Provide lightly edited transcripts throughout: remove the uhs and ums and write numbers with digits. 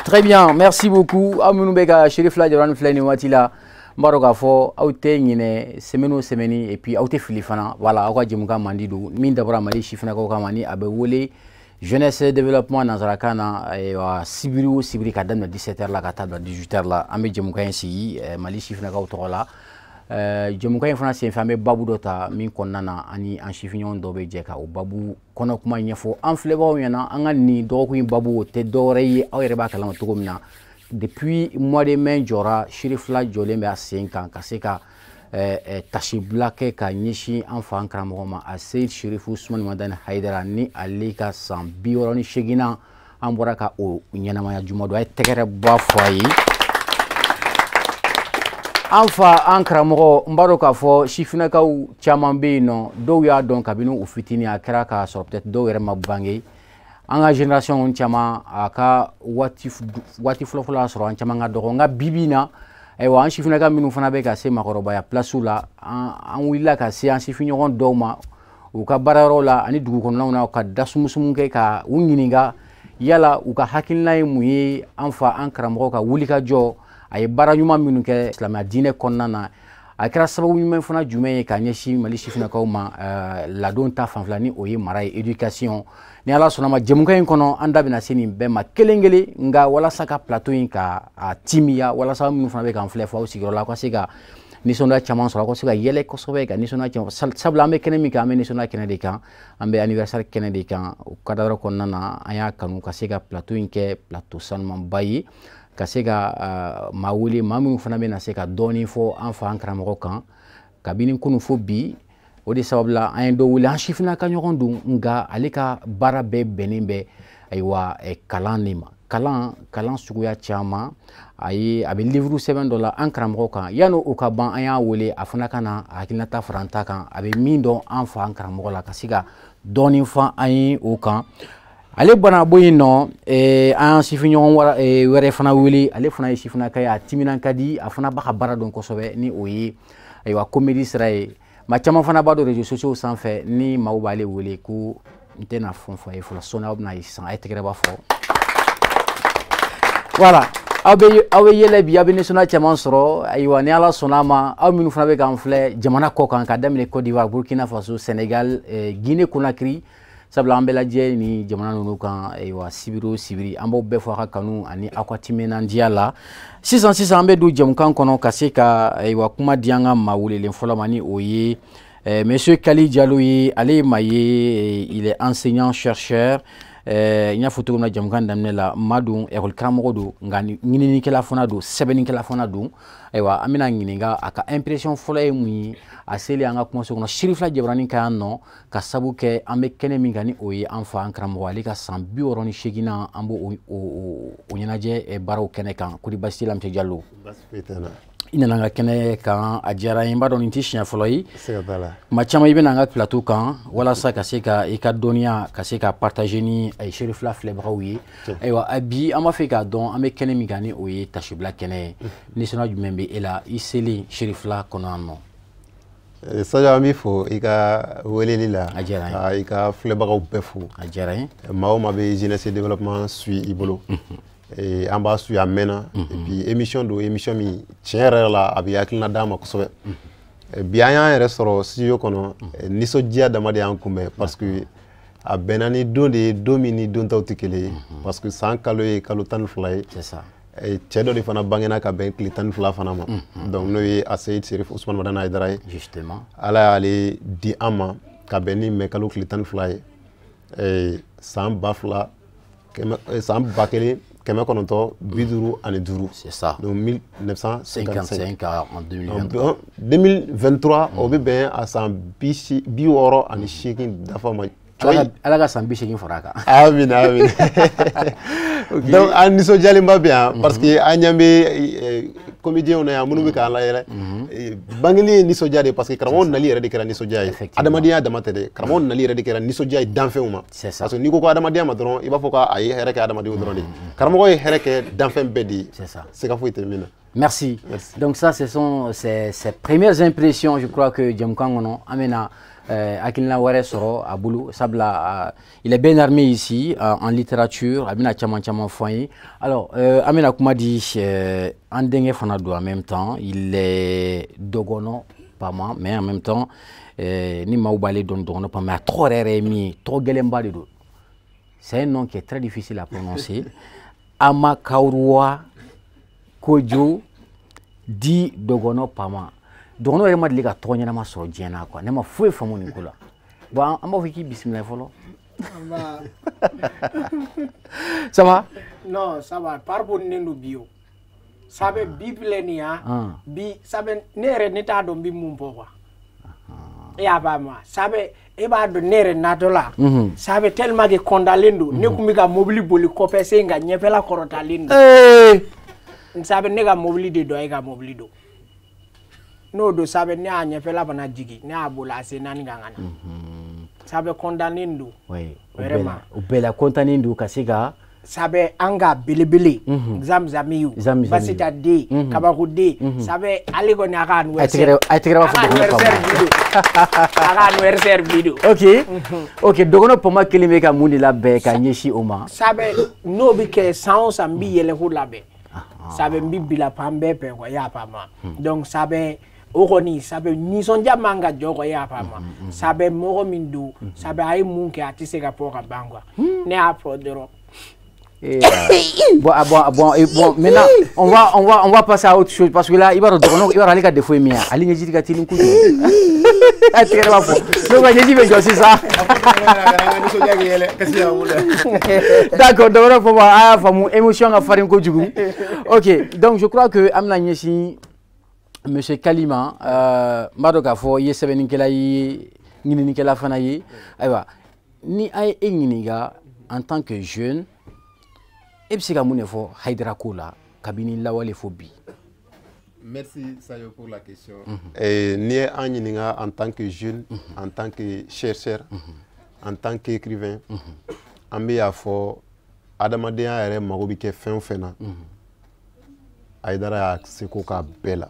Très bien, merci beaucoup. Aw minnu bɛ ka Cherifla Jabaranin filɛ nin waati la, n b'a dɔn k'a fɔ aw tɛ ɲinɛ semaine o semaine, et puis aw tɛ fili fana. Voilà, aw ka jɛmukan mandi don min dabɔra Mali sifinnakaw kama, ni a bɛ wele jeunesse développement nanzarakan na. Ayiwa, sibiri o sibiri, ka daminɛ 17h la ka taa bila 18h la, an bɛ jɛmukan in sigi Mali sifinnakaw tɔgɔ la. Jɛmukan in fana senfɛ, an bɛ babu dɔ ta min kɔnɔna na, ani an sifinɲɔgɔn dɔ bɛ jɛ ka o babu kɔnɔ kuma ɲɛfɔ an filɛbagaw ɲɛna. An ka nin dɔgɔkun in babu, o tɛ dɔwɛrɛ ye, aw yɛrɛ b'a kalama cogo min na, depuis mois de mai jɔra, Cherifla jɔlen bɛ a sen kan ka se ka tasibila kɛ ka ɲɛsin an fa, an karamɔgɔ ma, a Seyid Sherifu Usumani Madani Hayidara, ni ale ka san 68nan an bɔra ka o ɲɛnamaya juma don. A ye tɛgɛrɛ ba fɔ a ye, an fa, an karamɔgɔ. N b'a dɔn k'a fɔ sifinnakaw caman bɛ yen nɔ, dɔw y'a dɔn kabini u fitinin, a kɛra k'a sɔrɔ peut-être dɔw yɛrɛ ma bange. An ka génération caman, a ka waati waati fɔlɔ-fɔlɔ y'a sɔrɔ an caman ka dɔgɔ. Nka bi bi in na, ayiwa, an sifinnaka minnu fana bɛ ka se maakɔrɔbaya place la, an wulila ka se an sifinɲɔgɔn dɔw ma u ka baarayɔrɔ la ani dugu kɔnɔnaw na, ka da sumusumu kɛ ka u ɲininka yala u ka hakilina ye mun ye an fa, an karamɔgɔ ka wulikajɔ, a ye baara ɲuman minnu kɛ silamɛya diinɛ kɔnɔna na, a kɛra sababu ɲuman fana jumɛn ye ka ɲɛsin Mali sifinnakaw ma ladon ta fanfɛla, ni o ye mara ye, éducation. Ni Ala sɔnna ma, jɛmukan in kɔnɔ, an da bɛna se nin bɛɛ ma kelen kelen. Nka walasa ka plateau in ka a timiya, walasa minnu fana bɛ k'an filɛ fɔ aw sigiyɔrɔ la, aw ka se ka nisɔndiya caman sɔrɔ, aw ka se ka yɛlɛ kosɛbɛ, ka nisɔndiya caman, sabula an bɛ kɛnɛ min kan, an bɛ nisɔndiya kɛnɛ de kan, an bɛ anniversaire kɛnɛ de kan. O cadre kɔnɔna na, an y'a kanu ka se ka plateau in kɛ plateau sanumanba ye, ka se ka maa wele, maa minnu fana bɛna se ka dɔɔnin fɔ an fa, an karamɔgɔ kan kabini kunun fo bi. O de sababu la, an ye dɔ wele, an sifinnaka ɲɔgɔn don, nka ale ka baara bɛɛ bɛnnen bɛ, ayiwa, kalan de ma, kalan suguya caman. A ye a bɛ livre sɛbɛn dɔ la an karamɔgɔ kan. Yanni o ka ban, an y'a wele a fana ka na a hakilinata fara an ta kan, a bɛ min dɔn an fa, an karamɔgɔ la, ka se ka dɔɔnin fɔ an ye o kan. Ale bana bɔ yen nɔ, an sifinɲɔgɔn wɛrɛ fana wele. Ale fana ye sifinnaka ye, a timinan ka di, a fana b'a ka baara dɔn kosɛbɛ, ni o ye, ayiwa, comédie sira ye. Maa caman fana b'a dɔn réseaux sociaux sanfɛ, ni maaw b'ale wele ko n tɛna fɛn fɔ a ye fɔlɔ, sɔnni aw bɛna ye sisan. A ye tɛgɛrɛ b'a fɔ. Voilà, aw bɛ yɛlɛ bi, aw bɛ nisɔndiya caman sɔrɔ. Ayiwa, ni Ala sɔnna a ma, aw minnu fana bɛ k'an filɛ jamana kɔ kan, ka daminɛ Côte d'Ivoire, Burkina Faso, Sénégal, Guinée Conakry, sabula an bɛ lajɛ ni jamana ninnu kan, ayiwa, sibiri o sibiri, an b'aw bɛɛ fɔ aw ka kanu ani aw ka timinandiya la. Sisan sisan, an bɛ don jɛmukan kɔnɔ ka se ka, ayiwa, kuma di an ka maa welelen fɔlɔ ma, ni o ye monsieur Kali Diallo ye. Ale ye maa ye, il est enseignant chercheur. N y'a fɔ cogo min na jɛmukan daminɛ la, maa don, ekɔli karamɔgɔ don, nka ɲininikɛla fana don, sɛbɛnnikɛla fana don. Ayiwa, an bɛna ɲininka a ka impression fɔlɔ ye mun ye a selen an ka kumaso kɔnɔ, Cherifla Jabaranin ka yan nɔ, ka sabu kɛ an bɛ kɛnɛ min kan, ni o ye an fa, an karamɔgɔ, ale ka san 68nan, an b'o o ɲɛnajɛ baaraw kɛnɛ kan. Kori baasi t'i la, monsieur Diallo? I nana an ka kɛnɛ kan, a diyara n ye. N b'a dɔn nin tɛ siɲɛ fɔlɔ ye. Tuma caman i bɛna an ka plateau kan walasa ka se ka i ka dɔnniya ka se ka partager ni Cherifla filɛbagaw ye. Ayiwa, bi an b'a fɛ k'a dɔn, an bɛ kɛnɛ min kan, ni o ye tasibila kɛnɛ ye, nisɔndiya jumɛn bɛ e la i selen Cherifla kɔnɔ yan nɔ? Sadio, an b'i fo i ka weleli la. A diyara n ye. I ka filɛbagaw bɛɛ fo. A diyara n ye. Maa o maa bɛ jeunesse développement suit i bolo, an b'a suit a mɛnna. Et puis émission don, émission min tiɲɛ yɛrɛ la, a bɛ hakilina d'an ma kosɛbɛ. Bi an y'an yɛrɛ sɔrɔ studio kɔnɔ, nisɔndiya dama de y'an kunbɛn, parce que a bɛnna ni don de ye, don min ni don tɔw tɛ kelen ye, parce que san kalo ye kalo 12 ye. C'est ça. Cɛ dɔ de fana bangena ka bɛn tile 12 fana ma, donc n'o ye Aseyid Serif Usumani Madani Hayidara ye. Justement. Ala y'ale di an ma ka bɛn ni mɛ kalo tile 12 ye, san ba fila kɛmɛ, san 1955. C'est ça. Donc 1955. 55 en 2023. 2023, o bɛ bɛn a san 68 dafa ma. Ala ka san 80 fara a kan. Amina, amina. Donc an nisɔndiyalenba bɛ yan, parce que an ɲɛ bɛ comédiens na yan minnu bɛ k'an layɛlɛ. Bangeli ye nisɔndiya de ye, parce que karamɔgɔ nali yɛrɛ de kɛra nisɔndiya ye. Adamadenya dama tɛ dɛ, karamɔgɔ nali yɛrɛ de kɛra nisɔndiya ye danfɛnw ma. C'est ça. Parce que n'i ko ko adamadenya ma dɔrɔn, i b'a fɔ k'a ye hɛrɛ kɛ adamadenw dɔrɔn de ye. Karamɔgɔ ye hɛrɛ kɛ danfɛn bɛɛ de ye. C'est ça. Siga foyi tɛ min na. Merci. Merci. Donc ça, ce sont ses premières impressions. Je crois que jɛmukan kɔnɔ, an bɛna hakilina wɛrɛ sɔrɔ a bolo, sabula il est bien armé ici en littérature. A bɛna caman caman fɔ an ye. Alors an bɛna kuma di an denkɛ fana don en même temps. Il est dɔgɔnɔ Pama, mais en même temps ni maaw b'ale dɔn dɔgɔnɔ Pama, mais a tɔgɔ yɛrɛ ye min ye, tɔgɔ gɛlɛnba de don. C'est un nom qui est très difficile à prononcer. Amakauruwa Kojo dit Dɔgɔnɔ Pama. Dɔgɔnɔ yɛrɛ ma deli ka tɔgɔ ɲɛnama sɔrɔ diɲɛ na quoi. Ne ma foyi faamu nin ko la. Bon, an b'a fɔ k'i bisimila fɔlɔ. Ça va? Non, ça va. Parbonne don bi o. Sabe bi filɛ nin ye bi sabe ne yɛrɛ ne t'a dɔn n bɛ mun fɔ quoi. E y'a faamu wa? Sabe e b'a dɔn ne yɛrɛ natɔ la. Sabe tellement que kɔndalen don. Ne kun bɛ ka mobili boli kɔfɛ sen nka ɲɛfɛla kɔrɔtalen don. Sabe ne ka mobili de dɔn e ka mobili don. N'o don sabe ne y'a ɲɛfɛla fana jigin ne y'a boli a sen naani kan ka na. Sabe kɔndannen don. Oui, vraiment. O bɛɛ la kɔntannen don ka se ka. Sabe an ka belebele Zamzamiyu Basita den kabako den sabe ale kɔni a ka anniversaire a tɛgɛrɛ b'a fɔ Dɔgɔnɔ Pama a ka anniversaire bi don. Ok, Dɔgɔnɔ Pama kelen bɛ ka mun de labɛn ka ɲɛsin o ma? Sabe n'o bɛ kɛ san o san n bɛ yɛlɛko labɛn. Sabe n bɛ bila pan bɛɛ fɛ quoi, i y'a faamu. Donc sabe o kɔni sabe nisɔndiya man ka jɔ quoi, i y'a faamu. Sabe mɔgɔ min don, sabe a ye mun kɛ a tɛ se ka fɔ ka ban quoi. Ne y'a fɔ dɔrɔn. Et bon, maintenant on va passer à autre chose parce que là il va il va aller ka défaut mien ali ɲɛji ka teli kojugu. A tigɛrɛ b'a fɔ ne ka ɲɛji bɛ jɔ sisan. D'accord, Dɔgɔnɔ Pama a y'a faamu, émotion ka farin kojugu. Ok, donc je crois que an bɛna ɲɛsin monsieur Kalima. N b'a dɔn k'a fɔ i ye sɛbɛnnikɛla ye, ɲininikɛla fana ye. Ayiwa, ni an ye e ɲininka en tant que jeune, e bɛ se ka mun de fɔ Hayidara ko la kabini lawale fo bi? Merci Sayo pour la question. N'i ye an ɲininka en tant que jeune, en tant que chercheur, en tant qu'écrivain, an bɛ y'a fɔ adamadenya yɛrɛ mago bɛ kɛ fɛn o fɛn na, Hayidara y'a seko k'a bɛɛ la.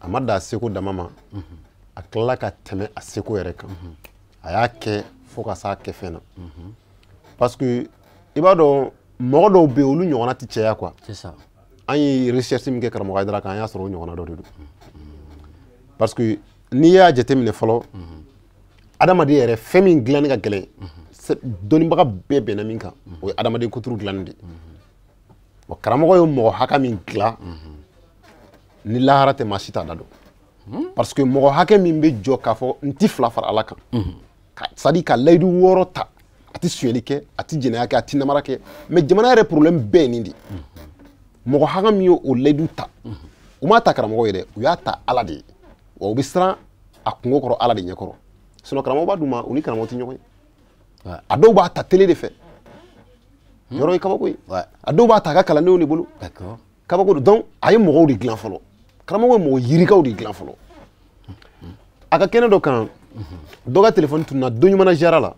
A ma dan a seko dama ma, a tilala ka tɛmɛ a seko yɛrɛ kan. A y'a kɛ fo ka s'a kɛfɛn na. Parce que i b'a dɔn mɔgɔ dɔw bɛ yen olu ɲɔgɔnna tɛ cɛya quoi. C'est ça. An ye recherche min kɛ karamɔgɔ Hayidara kan, an y'a sɔrɔ o ɲɔgɔnna dɔ de don. Parce que n'i y'a jateminɛ fɔlɔ, adamaden yɛrɛ fɛn min dilanni ka gɛlɛn, dɔnnibaga bɛɛ bɛnna min kan, o ye adamaden kuturu dilanni de ye. Bon, karamɔgɔ ye mɔgɔ hakɛ min dilan, ni lahara tɛ maa si t'a da dɔn. Parce que mɔgɔ hakɛ min bɛ jɔ k'a fɔ n ti fila fara Ala kan, c'est à dire ka layidu 6 ta, a ti sonyɛli kɛ, a ti jɛnɛya kɛ, a ti namara kɛ. Mais jamana yɛrɛ problème bɛɛ ye nin de ye. Mɔgɔ hakɛ min ye o layidu ta, u m'a ta karamɔgɔ ye dɛ, u y'a ta Ala de ye. Wa u bɛ siran a kungo kɔrɔ Ala de ɲɛkɔrɔ. Sinon karamɔgɔ b'a d'u ma, u ni karamɔgɔ tɛ ɲɔgɔn ye. A dɔw b'a ta télé de fɛ. Yɔrɔ ye kabako ye. A dɔw b'a ta a ka kalandenw de bolo. Kabako don. Donc a ye mɔgɔw de dilan fɔlɔ. Karamɔgɔ ye mɔgɔ yirikaw de dilan fɔlɔ. A ka kɛnɛ dɔ kan, dɔ ka téléphone tununa don ɲuman na ziyara la.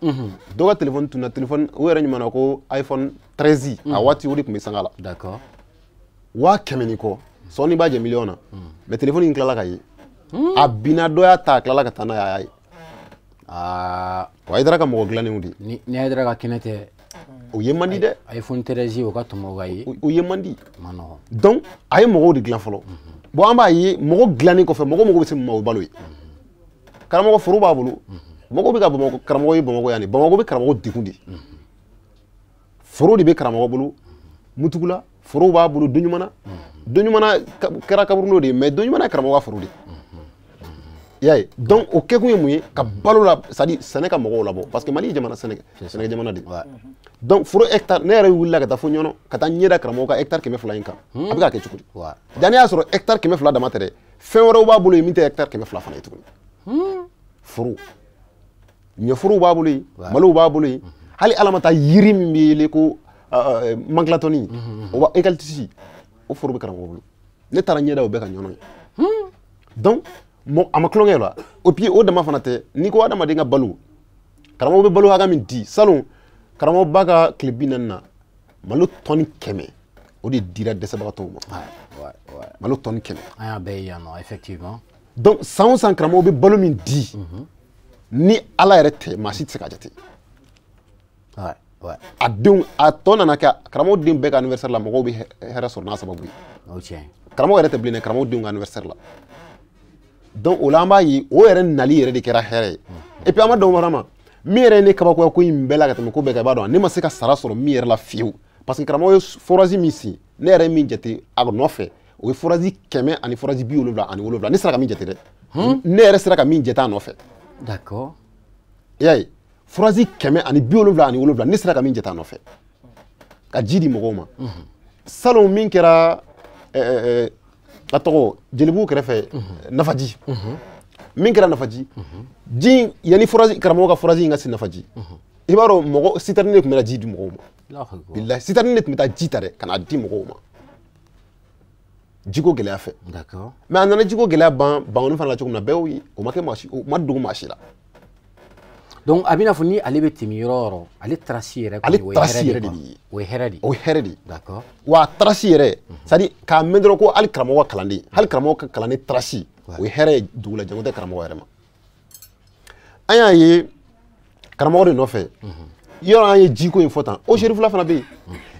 Dɔ ka téléphone tununa, téléphone o yɛrɛ ɲuman na ko iPhone 13 a waati o de tun bɛ sanga la. 100,000 ni kɔ, sɔɔni b'a jɛ miliyɔn na. Mais téléphone in tilala ka ye. A binna, dɔ y'a ta, a tilala ka taa n'a ye, a y'a ye. Wa Hayidara ka mɔgɔ dilannenw de. Ni Hayidara ka kɛnɛ tɛ. O ye man di dɛ. iPhone 13 o ka tɔmɔ ka ye. O ye man di. Ma nɔgɔn. Donc a ye mɔgɔw de dilan fɔlɔ. Bon, an b'a ye mɔgɔ dilannen kɔfɛ, mɔgɔ mago bɛ se mun ma, o ye balo ye. Karamɔgɔ foro b'a bolo. Mɔgɔw bɛ ka Bamakɔ karamɔgɔ ye Bamakɔ yan de. Bamakɔ bɛ karamɔgɔ degun de. Foro de bɛ karamɔgɔ bolo. Mutugula foro b'a bolo don ɲuman na. Don ɲuman na kɛra kaburundo de ye, mais don ɲuman na karamɔgɔ ka foro de. I y'a ye. Donc o kɛkun ye mun ye? Ka balo la, c'est à dire sɛnɛ ka mɔgɔw labɔ. Parce que Mali ye jamana sɛnɛ jamana de ye. Donc foro hectare, ne yɛrɛ wulila ka taa fo Ɲɔnɔ ka taa ɲɛ da karamɔgɔ ka hectare 200 in kan. A bɛ k'a kɛ cogo di? Ja ne y'a sɔrɔ hectare 200 dama tɛ dɛ. Fɛn wɛrɛw b'a bolo yen min tɛ hectare 200 fana ye tuguni. Foro. Ɲɔforow b'a bolo yen, malow b'a bolo yen. Hali Ala ma taa yiri min bɛ yele ko mankilatɔni, o b'a eucalyptus, o foro bɛ karamɔgɔ bolo. Ne taara ɲɛ da o bɛɛ ka Ɲɔnɔ ye. Donc a ma tulonkɛ la. Et puis o dama fana tɛ, n'i ko adamaden ka balo, karamɔgɔ bɛ balo hakɛ min di salon, karamɔgɔ ba ka tile 40 na, malo tɔni 100 O de dira dɛsɛbagatɔw ma. Malo tɔni 100. An y'a bɛɛ ye yan nɔ, effectivement. Donc san o san karamɔgɔw bɛ balo min di, ni Ala yɛrɛ tɛ, maa si tɛ se k'a jate. A denw, a tɔ nana kɛ karamɔgɔ den bɛɛ ka anniversaire la, mɔgɔw bɛ hɛrɛ sɔrɔ n'a sababu ye. O tiɲɛ. Karamɔgɔ yɛrɛ tɛ bilen dɛ, karamɔgɔ denw ka anniversaire la. Donc o la an b'a ye o yɛrɛ nali yɛrɛ de kɛra hɛrɛ ye. Et puis an ma dɔn wɛrɛ ma, min yɛrɛ ye ne kabakoya ko in bɛɛ la ka tɛmɛ ko bɛɛ kan, i b'a dɔn ne ma se ka sara sɔrɔ min yɛrɛ la fiyewu. Parce que karamɔgɔ ye forage min sen, ne yɛrɛ ye min jate a nɔfɛ, o ye forage 100 ani forage 77. Ne sera ka min jate dɛ. Ne yɛrɛ sera ka min jate a nɔfɛ. D'accord. I y'a ye, forage 177, ne sera ka min jate a nɔfɛ. Ka ji di mɔgɔw ma. Salon min kɛra a tɔgɔ Jelibugu kɛrɛfɛ, Nafaji. Min kɛra Nafaji, ji yanni forage karamɔgɔ ka forage in ka se Nafaji. I b'a dɔn mɔgɔ citerne de tun bɛ na ji di mɔgɔw ma. Bilahi, citerne de tun bɛ taa ji ta dɛ ka na di mɔgɔw ma. Jiko gɛlɛya fɛ. D'accord. Mais a nana jiko gɛlɛya ban Bankoni fana la cogo min na, bɛɛ y'o ye, o ma kɛ maa si, o ma dogo maa si la. Donc a bɛna fɔ ni ale bɛ tɛmɛ yɔrɔ o yɔrɔ, ale trace yɛrɛ kɔni, o ye hɛrɛ de ye. O ye hɛrɛ de ye. O ye hɛrɛ de ye. D'accord. Wa a trace yɛrɛ, c'est à dire k'a mɛn dɔrɔn ko hali karamɔgɔ ka kalanden, hali karamɔgɔ ka kalanden trace, o ye hɛrɛ ye dugu la, jango tɛ karamɔgɔ yɛrɛ ma. An y'a ye karamɔgɔ de nɔfɛ, yɔrɔ an ye jiko in fɔ tan, o serifula fana bɛ yen.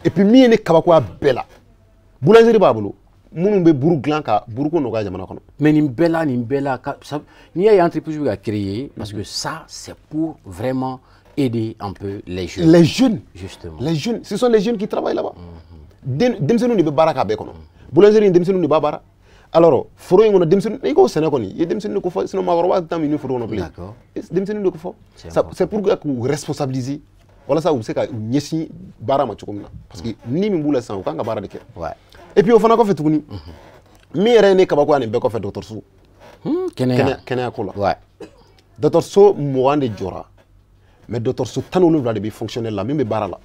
Et puis min ye ne kabakoya bɛɛ la, boulangerie b'a bolo. Minnu bɛ buru dilan ka buruko nɔgɔya jamana kɔnɔ. Mais nin bɛɛ la, n'i y'a ye entreprise bɛ ka créer, parce que ça c'est pour vraiment aider un peu les jeunes. Les jeunes. Justement. Les jeunes, ce sont les jeunes qui travaillent là-bas. Denmisɛnninw de bɛ baara k'a bɛɛ kɔnɔ. Boulangerie in denmisɛnninw de b'a baara. Alors foro in kɔnɔ denmisɛnnin, i k'o sɛnɛ kɔni, i ye denmisɛnnin de ko fɔ, sinon maakɔrɔba tɛ taa min foro kɔnɔ bilen. D'accord. Denmisɛnninw de ko fɔ. C'est pour k'u responsabiliser walasa u bɛ se ka u ɲɛsin baara ma cogo min na. Parce que ni min b'u la sisan, u kan ka baara de kɛ. Ouais. Et puis o fana kɔfɛ tuguni, min yɛrɛ ye ne kabakoya nin bɛɛ kɔfɛ, dɔgɔtɔrɔso. Kɛnɛya ko la. Ouais. Dɔgɔtɔrɔso 20 de jɔra, mais dɔgɔtɔrɔso 17 de bɛ fonctionnel la, min bɛ baara la.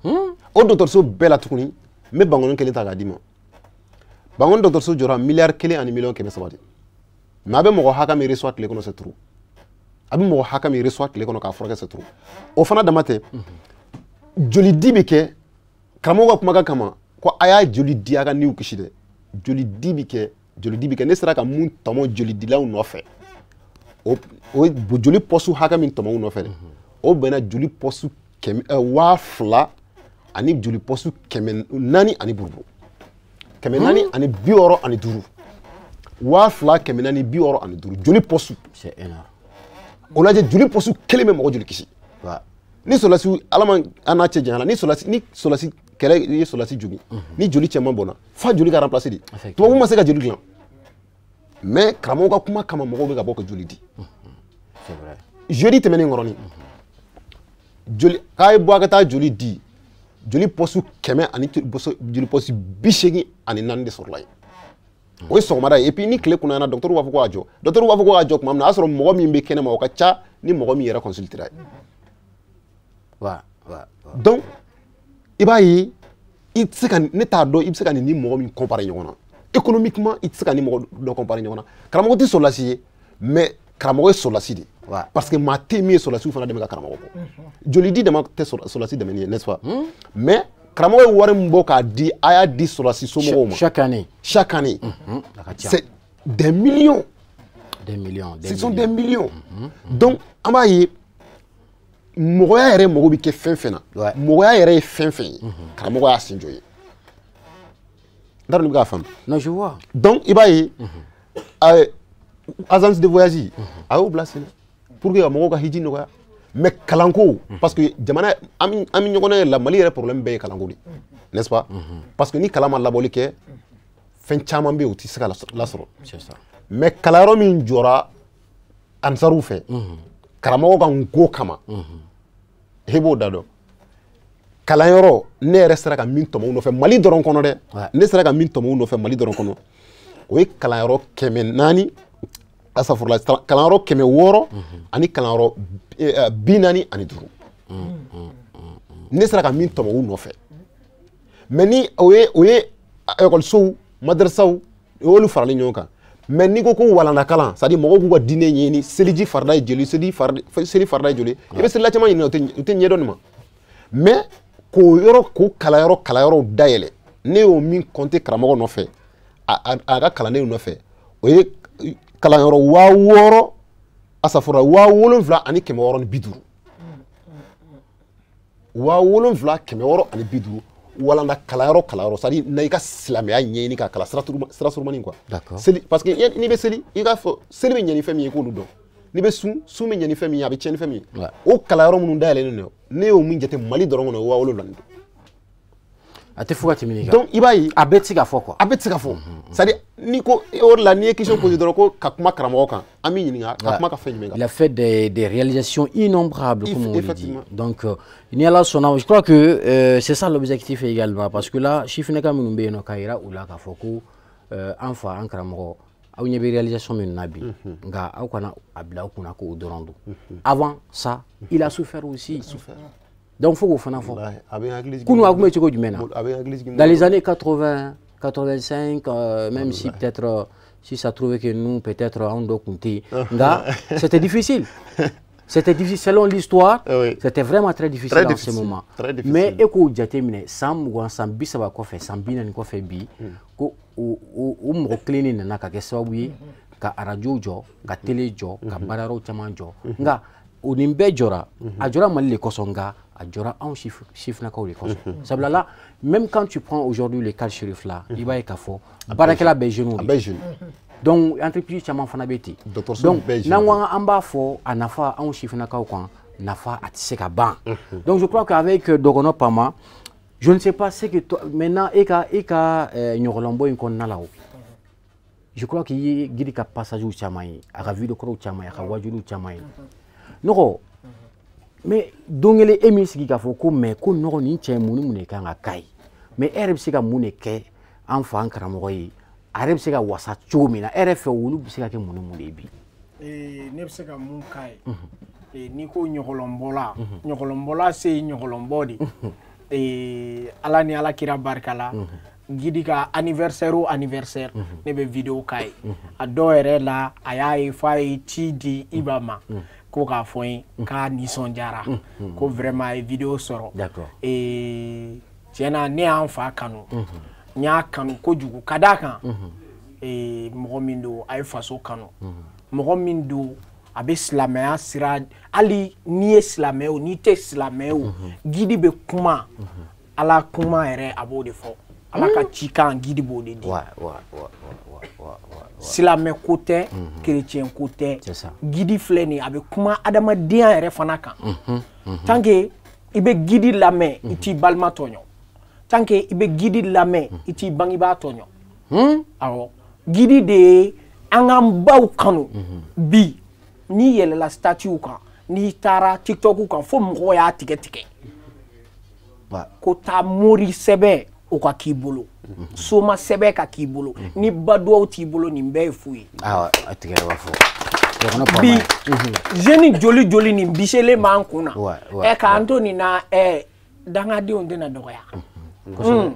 O dɔgɔtɔrɔso bɛɛ la tuguni, n bɛ Bankoni kelen ta k'a d'i ma. Bankoni dɔgɔtɔrɔso jɔra miliyari 1 ani miliyɔn 300 de. Mais a bɛ mɔgɔ hakɛ min reçoit tile kɔnɔ, c'est trop. A bɛ mɔgɔ hakɛ min reçoit tile kɔnɔ k'a furakɛ, c'est trop. O fana dama tɛ, joli di bɛ kɛ karamɔgɔ ka kumakan kama. Ko a y'a joli di a ka niw kisi dɛ, joli di bɛ kɛ, joli di bɛ kɛ. Ne sera ka mun tɔmɔ jolidilaw nɔfɛ, o joli pɔsu hakɛ min tɔmɔ u nɔfɛ dɛ, o bɛnna joli pɔsu 2000 ani joli pɔsu 400 ani buruburu, 465, 2465 joli pɔsu. C'est énorme. O lajɛ, joli pɔsu kelen bɛ mɔgɔ joli kisi. Ni sɔrɔdasi, Ala ma an n'a cɛ janya la, ni sɔrɔdasi kɛlɛ ye sɔrɔdasi jogin, ni joli cɛman bɔnna, f'a joli ka remplacer de. Tubabu ma se ka joli dilan, mais karamɔgɔ ka kuma kama mɔgɔw bɛ ka bɔ ka joli di. C'est vrai. Jeudi tɛmɛnen kɔrɔnin, joli k'a ye bɔ a ka taa joli di, joli pɔsu 100 ani joli pɔsu 84 de sɔrɔla yen. O ye sɔgɔmada ye. Et puis ni tile kunnayana, dɔgɔtɔrɔw b'a fɔ ko k'a jɔ. Dɔgɔtɔrɔw b'a fɔ ko k'a jɔ tuma min na, o y'a sɔrɔ mɔgɔ min bɛ kɛnɛma o ka ca ni mɔgɔ min yɛrɛ consultera ye. Donc i b'a ye, i tɛ se ka, ne t'a dɔn i bɛ se ka nin ni mɔgɔ min comparer ɲɔgɔn na. Économiquement, i tɛ se ka ni mɔgɔ dɔ comparer ɲɔgɔn na. Karamɔgɔ tɛ sɔrɔdasi ye, mais karamɔgɔ ye sɔrɔdasi de ye. Parce que maa tɛ min ye sɔrɔdasiw fana dɛmɛ ka karamɔgɔ bɔ. Joli di dama tɛ sɔrɔdasi dɛmɛni ye, n'est-ce pas? Mais karamɔgɔ ye wari min bɔ k'a di, a y'a di sɔrɔdasi somɔgɔw ma. Chaque année. Chaque année. C'est des millions. Des millions. Ce sont des millions. Donc an b'a ye, mɔgɔya yɛrɛ mago bɛ kɛ fɛn fɛn na, mɔgɔya yɛrɛ ye fɛn fɛn ye, karamɔgɔ y'a sen jɔ ye. N t'a dɔn n'i bɛ k'a faamu. Non, je vois. Donc i b'a ye, agence de voyage a y'o bila sen na pour que ka mɔgɔw ka hiji nɔgɔya. Mais kalanko, parce que jamana an bɛ ɲɔgɔn na la, Mali yɛrɛ problème bɛɛ ye kalanko de, n'est-ce pas? Parce que ni kalan ma labɔli kɛ, fɛn caman bɛ yen o tɛ se ka lasɔrɔ. C'est ça. Mais kalanyɔrɔ min jɔra ansaruw fɛ, karamɔgɔ ka nko kama, e b'o da dɔn. Kalanyɔrɔ, ne yɛrɛ sera ka min tɔmɔ u nɔfɛ Mali dɔrɔn kɔnɔ dɛ, ne sera ka min tɔmɔ u nɔfɛ Mali dɔrɔn kɔnɔ, o ye kalanyɔrɔ 400, asafurula, kalanyɔrɔ 600 ani kalanyɔrɔ 45. Ne sera ka min tɔmɔ u nɔfɛ. Mais ni o ye ekɔlisow, madrasaw, o y'olu faralen ɲɔgɔn kan. Mais n'i ko ko walandakalan, c'est à dire mɔgɔw k'u ka diinɛ ɲɛɲini, seliji farida ye joli, seli farida ye joli, i bɛ selila caman ɲininka, u tɛ ɲɛdɔn nin ma. Mais k'o yɔrɔ, k'o kalanyɔrɔ dayɛlɛ, Ne y'o min compter karamɔgɔ nɔfɛ, a ka kalandenw nɔfɛ, o ye kalanyɔrɔ 6000, asafura 7650. 7650 walanda kalanyɔrɔ kalanyɔrɔ, c'est à dire na i ka silamɛya ɲɛɲini k'a kalan sira surumani quoi. Seli, parce que n'i bɛ seli, i k'a fɔ seli bɛ ɲɛ ni fɛn min ye, k'olu dɔn. N'i bɛ sun, sun bɛ ɲɛ ni fɛn min ye, a bɛ tiɲɛ ni fɛn min ye. O kalanyɔrɔ minnu dayɛlɛlen don, ne y'o min jate Mali dɔrɔn kɔnɔ, o 70,000 don. A tɛ fo ka tɛmɛ nin kan. Donc i b'a ye. A bɛɛ tɛ se ka fɔ quoi. A bɛɛ tɛ se ka fɔ. C'est à dire n'i ko o de la, n'i ye question posée dɔrɔn ko ka kuma karamɔgɔ kan, an b'i ɲininka ka kuma ka fɛn jumɛn kan. Il a fait des réalisations innombrables, comme on le dit. Donc ni Ala sɔnna, je crois que c'est ça l'objectif également, parce que là sifinnaka minnu bɛ yen nɔ, k'a yira u la k'a fɔ ko an fa an karamɔgɔ, aw ɲɛ bɛ réalisation min na bi, nka aw kana a bila aw kunna k'o dɔrɔn don. Avant ça, il a souffert aussi. Donc, il faut qu'on fasse. Kunu a kun bɛ cogo jumɛn na? Dans les années 80, 85, même si peut-être, si ça trouvait que nous, peut-être, on doit compter, c'était difficile. C'était difficile selon l'histoire, c'était vraiment très difficile en ce moment. Mais e jateminɛ, san 20, san 30 kɔfɛ, san 40 kɔfɛ bi, ko o mɔgɔ kelen de nana ka kɛ sababu ye ka arajo jɔ, ka télé jɔ, ka baarayɔrɔ caman jɔ. Nka o nin bɛɛ jɔra, a jɔra Mali de kosɔn, nka a jɔra anw sifinnakaw de kosɔn. Sabula la, même quand tu prends aujourd'hui le cas Chérif là, i b'a ye k'a fɔ baarakɛla bɛɛ jeunes de. Donc entreprise caman fana bɛ ten. Donc n'an ko an b'a fɔ a nafa anw sifinnakaw kan, nafa a tɛ se ka ban. Donc je crois qu'avec Dɔgɔnɔ Pama, je ne sais pas ce que toi maintenant e ka ɲɔgɔlɔnbɔ in kɔnɔna la o. Je crois qu'il ye Guidi ka passage caman ye, a ka vidéo kɔrɔw caman ye, a ka wajuliw caman ye. Nɔgɔ, mais don kelen e min sigi k'a fɔ ko mais ko nɔgɔ nin cɛ mun ni mun de kan ka k'a ye, mais e yɛrɛ bɛ se ka mun de kɛ an fa an karamɔgɔ ye, a yɛrɛ bɛ se ka wasa cogo min na, e yɛrɛ fɛ olu bɛ se ka kɛ mun ni mun de ye bi? Ne bɛ se ka mun k'a ye, n'i ko ɲɔgɔlɔnbɔla, ɲɔgɔlɔnbɔla se ye ɲɔgɔlɔnbɔ de ye. Ala ni Ala kira barika la, Guidi ka anniversaire o anniversaire, ne bɛ vidéo k'a ye. A dɔw yɛrɛ la, a y'a ye f'a ye ci di Iba ma, ko k'a fɔ n ye k'a nisɔndiyara, ko vraiment a ye vidéo sɔrɔ. Tiɲɛ na, ne y'an fa kanu, n y'a kanu kojugu, ka d'a kan mɔgɔ min don, a ye faso kanu, mɔgɔ min don, a bɛ silamɛya sira, hali n'i ye silamɛ o, n'i tɛ silamɛ o, Guidi bɛ kuma Ala kuma yɛrɛ, a b'o de fɔ. Ala ka cikan, Guidi b'o de di. Silamɛ ko tɛ, chrétien ko tɛ, Guidi filɛ nin ye, a bɛ kuma adamadenya yɛrɛ fana kan. Tant que i bɛ Guidi lamɛn, i t'i balima tɔɲɔ. Tant que i bɛ Guidi lamɛn, i t'i bangebaa tɔɲɔ. Awɔ, Guidi de ye an k'an baw kanu bi. N'i yɛlɛla statut kan, n'i taara TikTok kan, fo mɔgɔw y'a tigɛ tigɛ ko taa mori sɛbɛn o ka k'i bolo, soma sɛbɛn ka k'i bolo, ni baduwaw t'i bolo, nin bɛɛ ye fu ye. A tigɛ b'a fɔ bi jeune joli joli nin biselen b'an kun na, ɛ k'an to nin na, ɛ dangadenw tɛna dɔgɔya.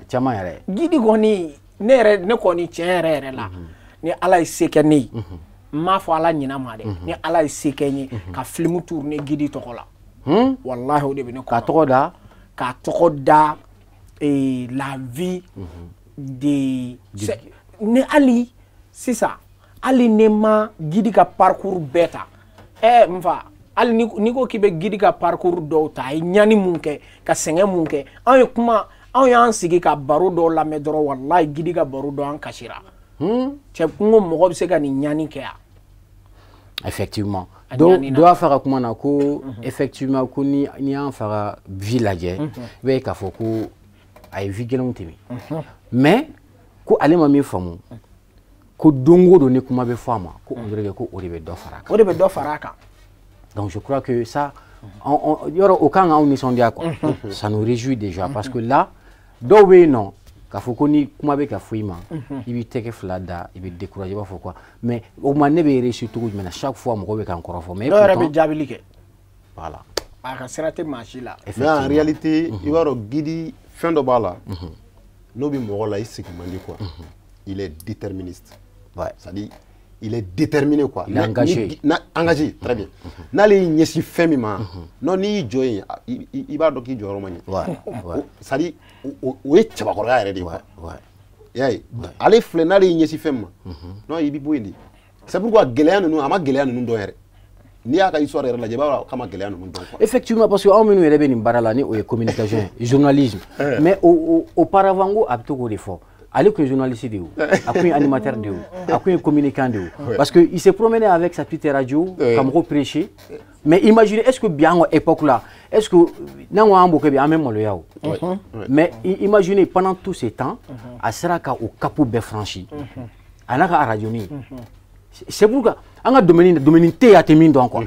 Caman yɛrɛ. Guidi kɔni, ne yɛrɛ, ne kɔni tiɲɛ yɛrɛ yɛrɛ la, ni Ala ye se kɛ ne ye, n m'a fɔ Ala ɲinɛ ma dɛ, ni Ala ye se kɛ n ye ka film tourner Guidi tɔgɔ la, walahi o de bɛ ne kɔnɔ. K'a tɔgɔ da? K'a tɔgɔ da la vie de ne hali sisan, hali ne ma Guidi ka parcours bɛɛ ta, n fa, hali n'i ko k'i bɛ Guidi ka parcours dɔw ta, a ye ɲani mun kɛ, ka sɛgɛn mun kɛ, anw ye kuma, anw y'an sigi ka baro dɔw lamɛn dɔrɔn, walahi Guidi ka baro dɔ an kasira. Cɛ kungo mɔgɔ bɛ se ka nin ɲani kɛ yan. Effectivement. Donc dɔ y'a fɔ a ka kuma na ko effectivement ko ni y'an fa ka vie lajɛ, i b'a ye k'a fɔ ko a ye vie gɛlɛnw tɛmɛ, mais ko ale ma min faamu, ko don o don ni kuma bɛ fɔ a ma, ko on dirait ko o de bɛ dɔ fara a kan. O de bɛ dɔ fara a kan. Donc je crois que ça, yɔrɔ o kan k'anw nisɔndiya quoi. Ça nous réjouit déjà, parce que là dɔw bɛ yen nɔ k'a fɔ ko ni kuma bɛ ka fɔ i ma, i b'i tɛgɛ fila da, i bɛ décourager, i b'a fɔ quoi, mais o tuma ne bɛ réussir cogo jumɛn na, chaque fois mɔgɔw bɛ k'an kɔrɔfɔ, mais dɔw yɛrɛ bɛ jaabili kɛ. Voilà. A ka sira tɛ maa si la. Mais en réalité, i b'a dɔn Guidi fɛn dɔ b'a la, n'o bɛ mɔgɔ la, i sigi man di quoi. Il est déterministe. Ouais. C'est-à-dire, Il est déterminé quoi. Il est engagé. Engagé, très bien. N'ale y'i ɲɛsin fɛn min ma, non n'i y'i jɔ yen, i b'a dɔn k'i jɔyɔrɔ ma ɲɛ. C'est à dire o ye cɛbakɔrɔya yɛrɛ de ye quoi. I y'a ye, ale filɛ n'ale y'i ɲɛsin fɛn min ma, non i bɛ bɔ yen de. C'est pourquoi gɛlɛya ninnu, a ma gɛlɛya ninnu dɔn yɛrɛ. N'i y'a ka histoire yɛrɛ lajɛ, i b'a dɔn k'a ma gɛlɛya ninnu dɔn quoi. Effectivement, parce que anw minnu yɛrɛ bɛ nin baara la ni o ye communication ye, journalisme. Mais auparavant n ko a bɛ to k'o de fɔ. Ale tun ye journaliste de ye o, a tun ye animateur de ye o, a tun ye communicant de ye o. Parce que il s'est promené avec sa petite radio ka mɔgɔw prêcher. Mais imaginez, est-ce que bi an ka époque la, est-ce que n'an ko an b'o kɛ bi an bɛ maloya o. Mais imaginez pendant tout ce temps, a sera ka o cap bɛɛ franchi. A n'a ka radio ni. C'est pourquoi an ka domaine tɛ yen a tɛ min dɔn quoi.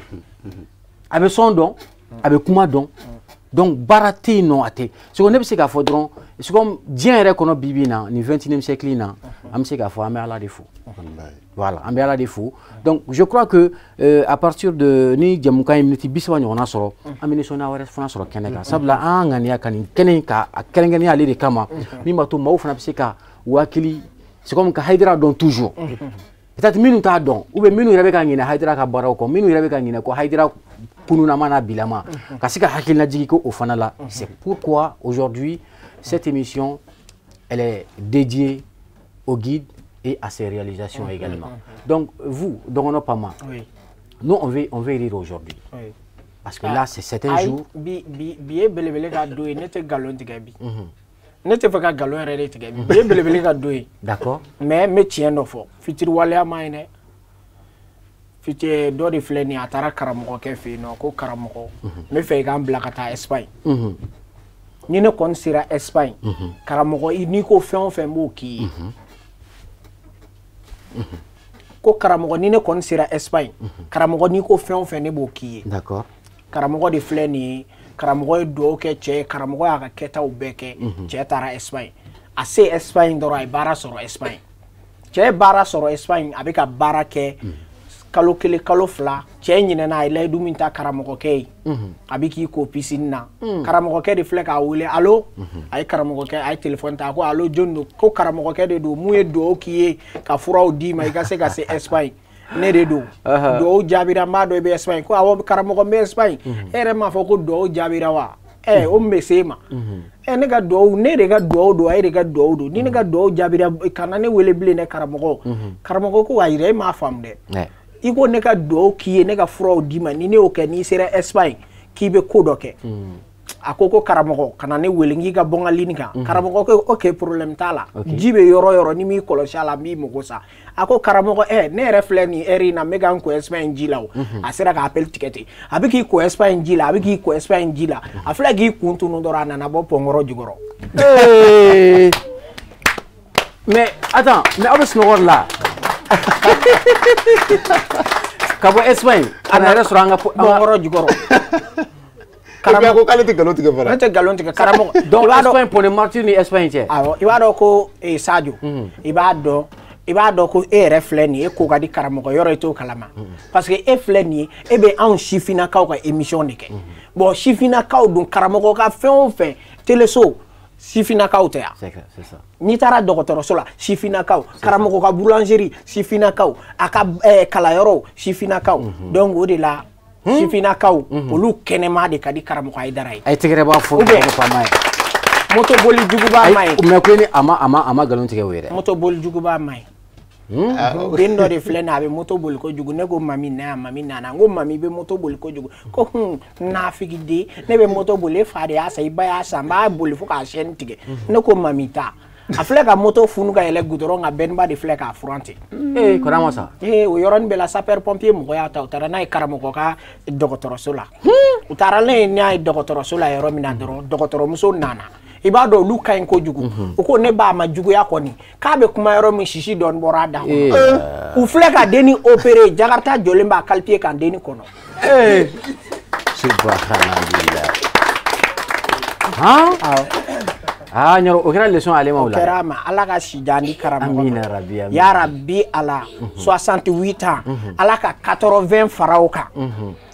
A bɛ son dɔn, a bɛ kuma dɔn. Donc baara tɛ yen nɔ a tɛ. C'est que ne bɛ se k'a fɔ dɔrɔn, c'est comme diɲɛ yɛrɛ kɔnɔ bi bi in na nin 21e siècle in na, an bɛ se k'a fɔ an bɛ Ala de fo. Voilà, an bɛ Ala de fo. Donc je crois que à partir de ni jɛmukan ye miniti 30 ɲɔgɔnna sɔrɔ, an bɛ nisɔndiya wɛrɛ fana sɔrɔ kɛnɛ kan. Sabula an ŋaniya ka nin kɛnɛ in ka a kɛrɛnkɛrɛnnenya ale de kama, min b'a to maaw fana bɛ se ka u hakili, c'est comme ka Hayidara dɔn toujours. Peut-être minnu t'a dɔn ou bien minnu yɛrɛ bɛ ka ɲinɛ Hayidara ka baaraw kɔ, minnu yɛrɛ bɛ ka ɲinɛ ko Hayidara kununama n'a bilama, ka se ka hakililajigin kɛ o fana la. C'est pourquoi aujourd'hui cette émission elle est dédiée au guide et à ses réalisations également. Donc vous, Dɔgɔnɔ Pama, oui. Nous on veut rire aujourd'hui. Oui. Parce que là c'est un jour. Bi bi bi ye belebele ka don ye, ne tɛ nkalon tigɛ bi. Ne tɛ fɛ ka nkalon yɛrɛ de tigɛ bi. Bi ye belebele ka don ye. D'accord. Mais n bɛ tiɲɛ dɔ fɔ, fitiriwaleya ma ɲi dɛ. Fiti dɔ de filɛ nin ye, a taara karamɔgɔkɛ fɛ yen nɔ, ko karamɔgɔ, n bɛ fɛ i k'an bila ka taa Espagne. Ni ne kɔni sera Espagne, karamɔgɔ n'i ko fɛn o fɛn n b'o k'i ye. Ko karamɔgɔ ni ne kɔni sera Espagne, karamɔgɔ n'i ko fɛn o fɛn ne b'o k'i ye. D'accord. Karamɔgɔ de filɛ nin ye, karamɔgɔ ye dugawu kɛ cɛ ye, karamɔgɔ y'a ka kɛtaw bɛɛ kɛ, cɛ taara Espagne. A se Espagne dɔrɔn a ye baara sɔrɔ Espagne. Cɛ ye baara sɔrɔ Espagne, a bɛ ka baara kɛ kalo kelen kalo fila, cɛ ɲinɛna a ye layidu min ta karamɔgɔkɛ ye, a bɛ k'i ko piscine na. Karamɔgɔkɛ de filɛ k'a wele, allo, a ye karamɔgɔkɛ, a ye téléphone ta, a ko allo jɔn don, ko karamɔgɔkɛ de don, mun ye dugawu k'i ye ka furaw d'i ma i ka se ka se Espagne. Ne de don, dugawu jaabira, n b'a dɔn i bɛ Espagne. Ko awɔ karamɔgɔ n bɛ Espagne. E yɛrɛ m'a fɔ ko dugawu jaabira wa? O min bɛ se e ma. Ne ka dugawu, ne de ka dugawu don, e de ka dugawu don. Ni ne ka dugawu jaabira, kana ne wele bilen dɛ karamɔgɔ. Karamɔgɔ ko ayi dɛ, e m'a faamu dɛ. I ko ne ka dugawu k'i ye, ne ka furaw d'i ma, ni ne y'o kɛ n'i sera Espagne k'i bɛ ko dɔ kɛ. A ko ko karamɔgɔ kana ne wele n k'i ka bɔ n ka ligne kan. Karamɔgɔ ko ok problème t'a la. Ji bɛ yɔrɔ yɔrɔ ni m'i kɔlɔsi a la n b'i mago sa. A ko karamɔgɔ ne yɛrɛ filɛ nin heure in na n bɛ ka n ko Espagne ji la o. A sera ka appel tigɛ ten. A bɛ k'i ko Espagne ji la, a bɛ k'i ko Espagne ji la. A filɛ k'i kun tunu dɔrɔn a nana bɔ pɔnkɔrɔ jukɔrɔ. Mais attends, mais aw bɛ sunɔgɔ de la. Ka bɔ Espagne a nana yɛrɛ sɔrɔ an ka pɔnkɔrɔ jukɔrɔ. Karamɔgɔ ko k'ale tɛ nkalon tigɛ fana. Ne tɛ nkalon tigɛ karamɔgɔ. Donc Espagne pour les martyrs ni Espagne cɛ. Awɔ, i b'a dɔn ko Sadio, i b'a dɔn ko e yɛrɛ filɛ nin ye, e ko ka di karamɔgɔ yɔrɔ i t'o kalama. Parce que e filɛ nin ye, e bɛ anw sifinnakaw ka émission de kɛ. Bon sifinnakaw dun karamɔgɔ ka fɛn o fɛn téléso sifinnakaw tɛ yan. C'est clair, c'est ça. N'i taara dɔgɔtɔrɔso la sifinnakaw, karamɔgɔ ka boulangerie sifinnakaw, a ka kalanyɔrɔw sifinnakaw. Donc o de la sifinnakaw olu kɛnɛma de ka di karamɔgɔ Hayidara ye. A ye tɛgɛrɛ b'a fɔ karamɔgɔ Pama ye. Moto boli juguba ma ye. Mais ko ni a ma nkalon tigɛ o ye dɛ. Moto boli juguba ma ye. Den dɔ de filɛ nin ye, a bɛ moto boli kojugu. Ne ko mami na yan, mami nana. N ko mami i bɛ moto boli kojugu. Ko nafigi den, ne bɛ moto boli, e fa de y'a san, i ba y'a san, n b'a boli fo k'a chaîne tigɛ. Ne ko mami taa. A filɛ ka moto funu ka yɛlɛ goudron kan, Bɛnba de filɛ k'a furan ten. Kɔrɔ ma sa. O yɔrɔnin bɛɛ la sapeur pompier mɔgɔ y'a ta, u taara n'a ye karamɔgɔ ka dɔgɔtɔrɔso la. U taara n'a ye dɔgɔtɔrɔso la yɔrɔ min na dɔrɔn, dɔgɔtɔrɔmuso nana. I b'a dɔn olu ka ɲi kojugu. U ko ne b'a ma juguya kɔni, k'a bɛ kuma yɔrɔ min sisi dɔɔni bɔra a da kɔnɔ. U filɛ ka denni opéré, Jakarta jɔlen b'a calpier kan denni kɔnɔ. Subhanallah. Han? Ah, ɲɔrɔ o kɛra leçon ale ma o la. O kɛra a ma, Ala ka si jan di karamɔgɔ ma. Amina rabi, amina. Ya rabi Ala, 68 ans, Ala ka 80 fara o kan.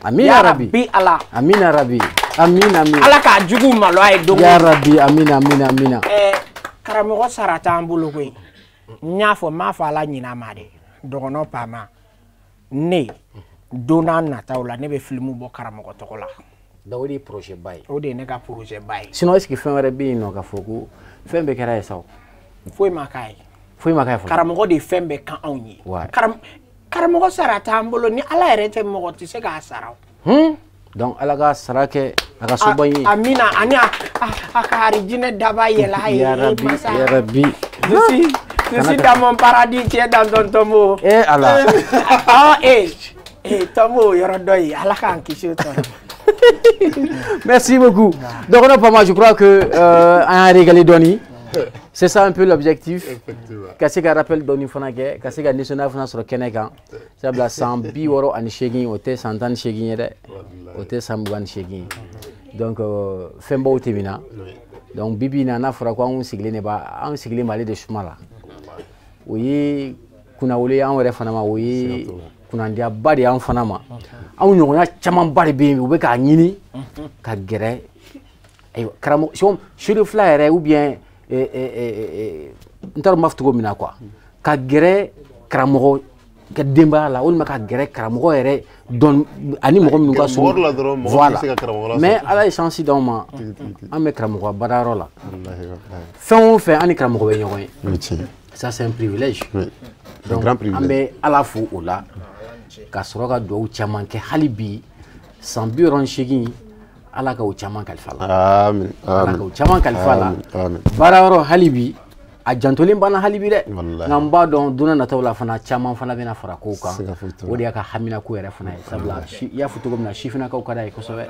Amina rabi. Ya rabi Ala. Amina rabi. Amina amina. Ala k'a jugu malo a ye don o don. Ya rabi, amina amina amina. Karamɔgɔ sara t'an bolo koyi. N y'a fɔ, n m'a fɔ Ala ɲin'a ma dɛ. Dɔgɔnɔ Pama. Ne don n'a nataw la, ne bɛ film bɔ karamɔgɔ tɔgɔ la. Donc o de ye projet ba ye. O de ye ne ka projet ba ye. Sinon est ce que fɛn wɛrɛ bɛ yen nɔ k'a fɔ ko fɛn bɛɛ kɛra ye sa o? Foyi ma k'a ye. Foyi ma k'a ye fɔlɔ. Karamɔgɔ de ye fɛn bɛɛ kan anw ye. Karamɔgɔ sara t'an bolo, ni Ala yɛrɛ tɛ mɔgɔ tɛ se k'a sara o. Donc Ala ka sara kɛ a ka soba in ye. Amina, ani a ka arijinɛ daba yɛlɛ a ye. Ya Rabbi, ya Rabbi. Je suis dans mon paradis, tu es dans ton tombeau. Eh Ala. Ah eh tombeau yɔrɔ dɔ ye, Ala k'an kisi o tɔɔrɔ. Merci beaucoup. Donc on a pas mal, je crois que an y'a régalé dɔɔni. C'est ça un peu l'objectif. Ka se ka rappel dɔɔni fana kɛ, ka se ka nisɔndiya fana sɔrɔ kɛnɛ kan. Sabula san 68, o tɛ san 18 ye dɛ. O tɛ san 28 ye. Donc fɛnbaw tɛmɛna. Donc bi bi in na n'a fɔra ko anw sigilen de b'a, anw sigilen b'ale de suma la. O ye kunnawolo ye anw yɛrɛ fana ma, o ye kunnandiyaba de y'anw fana ma. Anw ɲɔgɔnna camanba de bɛ yen, u bɛ k'a ɲini ka gɛrɛ. Ayiwa, karamɔgɔ seere fila yɛrɛ ou bien n t'a dɔn n b'a fɔ cogo min na quoi, ka gɛrɛ karamɔgɔ ka denbaya la walima ka gɛrɛ karamɔgɔ yɛrɛ dɔn ani mɔgɔ minnu ka surun. Voilà, mais Ala ye chance d'anw ma, an bɛ karamɔgɔ baarayɔrɔ la. Fɛn o fɛn an ni karamɔgɔ bɛ ɲɔgɔn ye. Ça c'est un privilège. Donc an bɛ Ala fo o la, ka sɔrɔ ka dugawu caman kɛ hali bi san 68, Ala ka o caman kalifa la. Amin. Ala ka o caman kalifa la. Baarayɔrɔ hali bi a jantolen banna hali bi dɛ. Nka n b'a dɔn don nataw la fana caman fana bɛna fara kow kan. O de y'a ka haminako yɛrɛ fana ye. Sabula i y'a fɔ cogo min na, sifinnakaw ka d'a ye kosɛbɛ.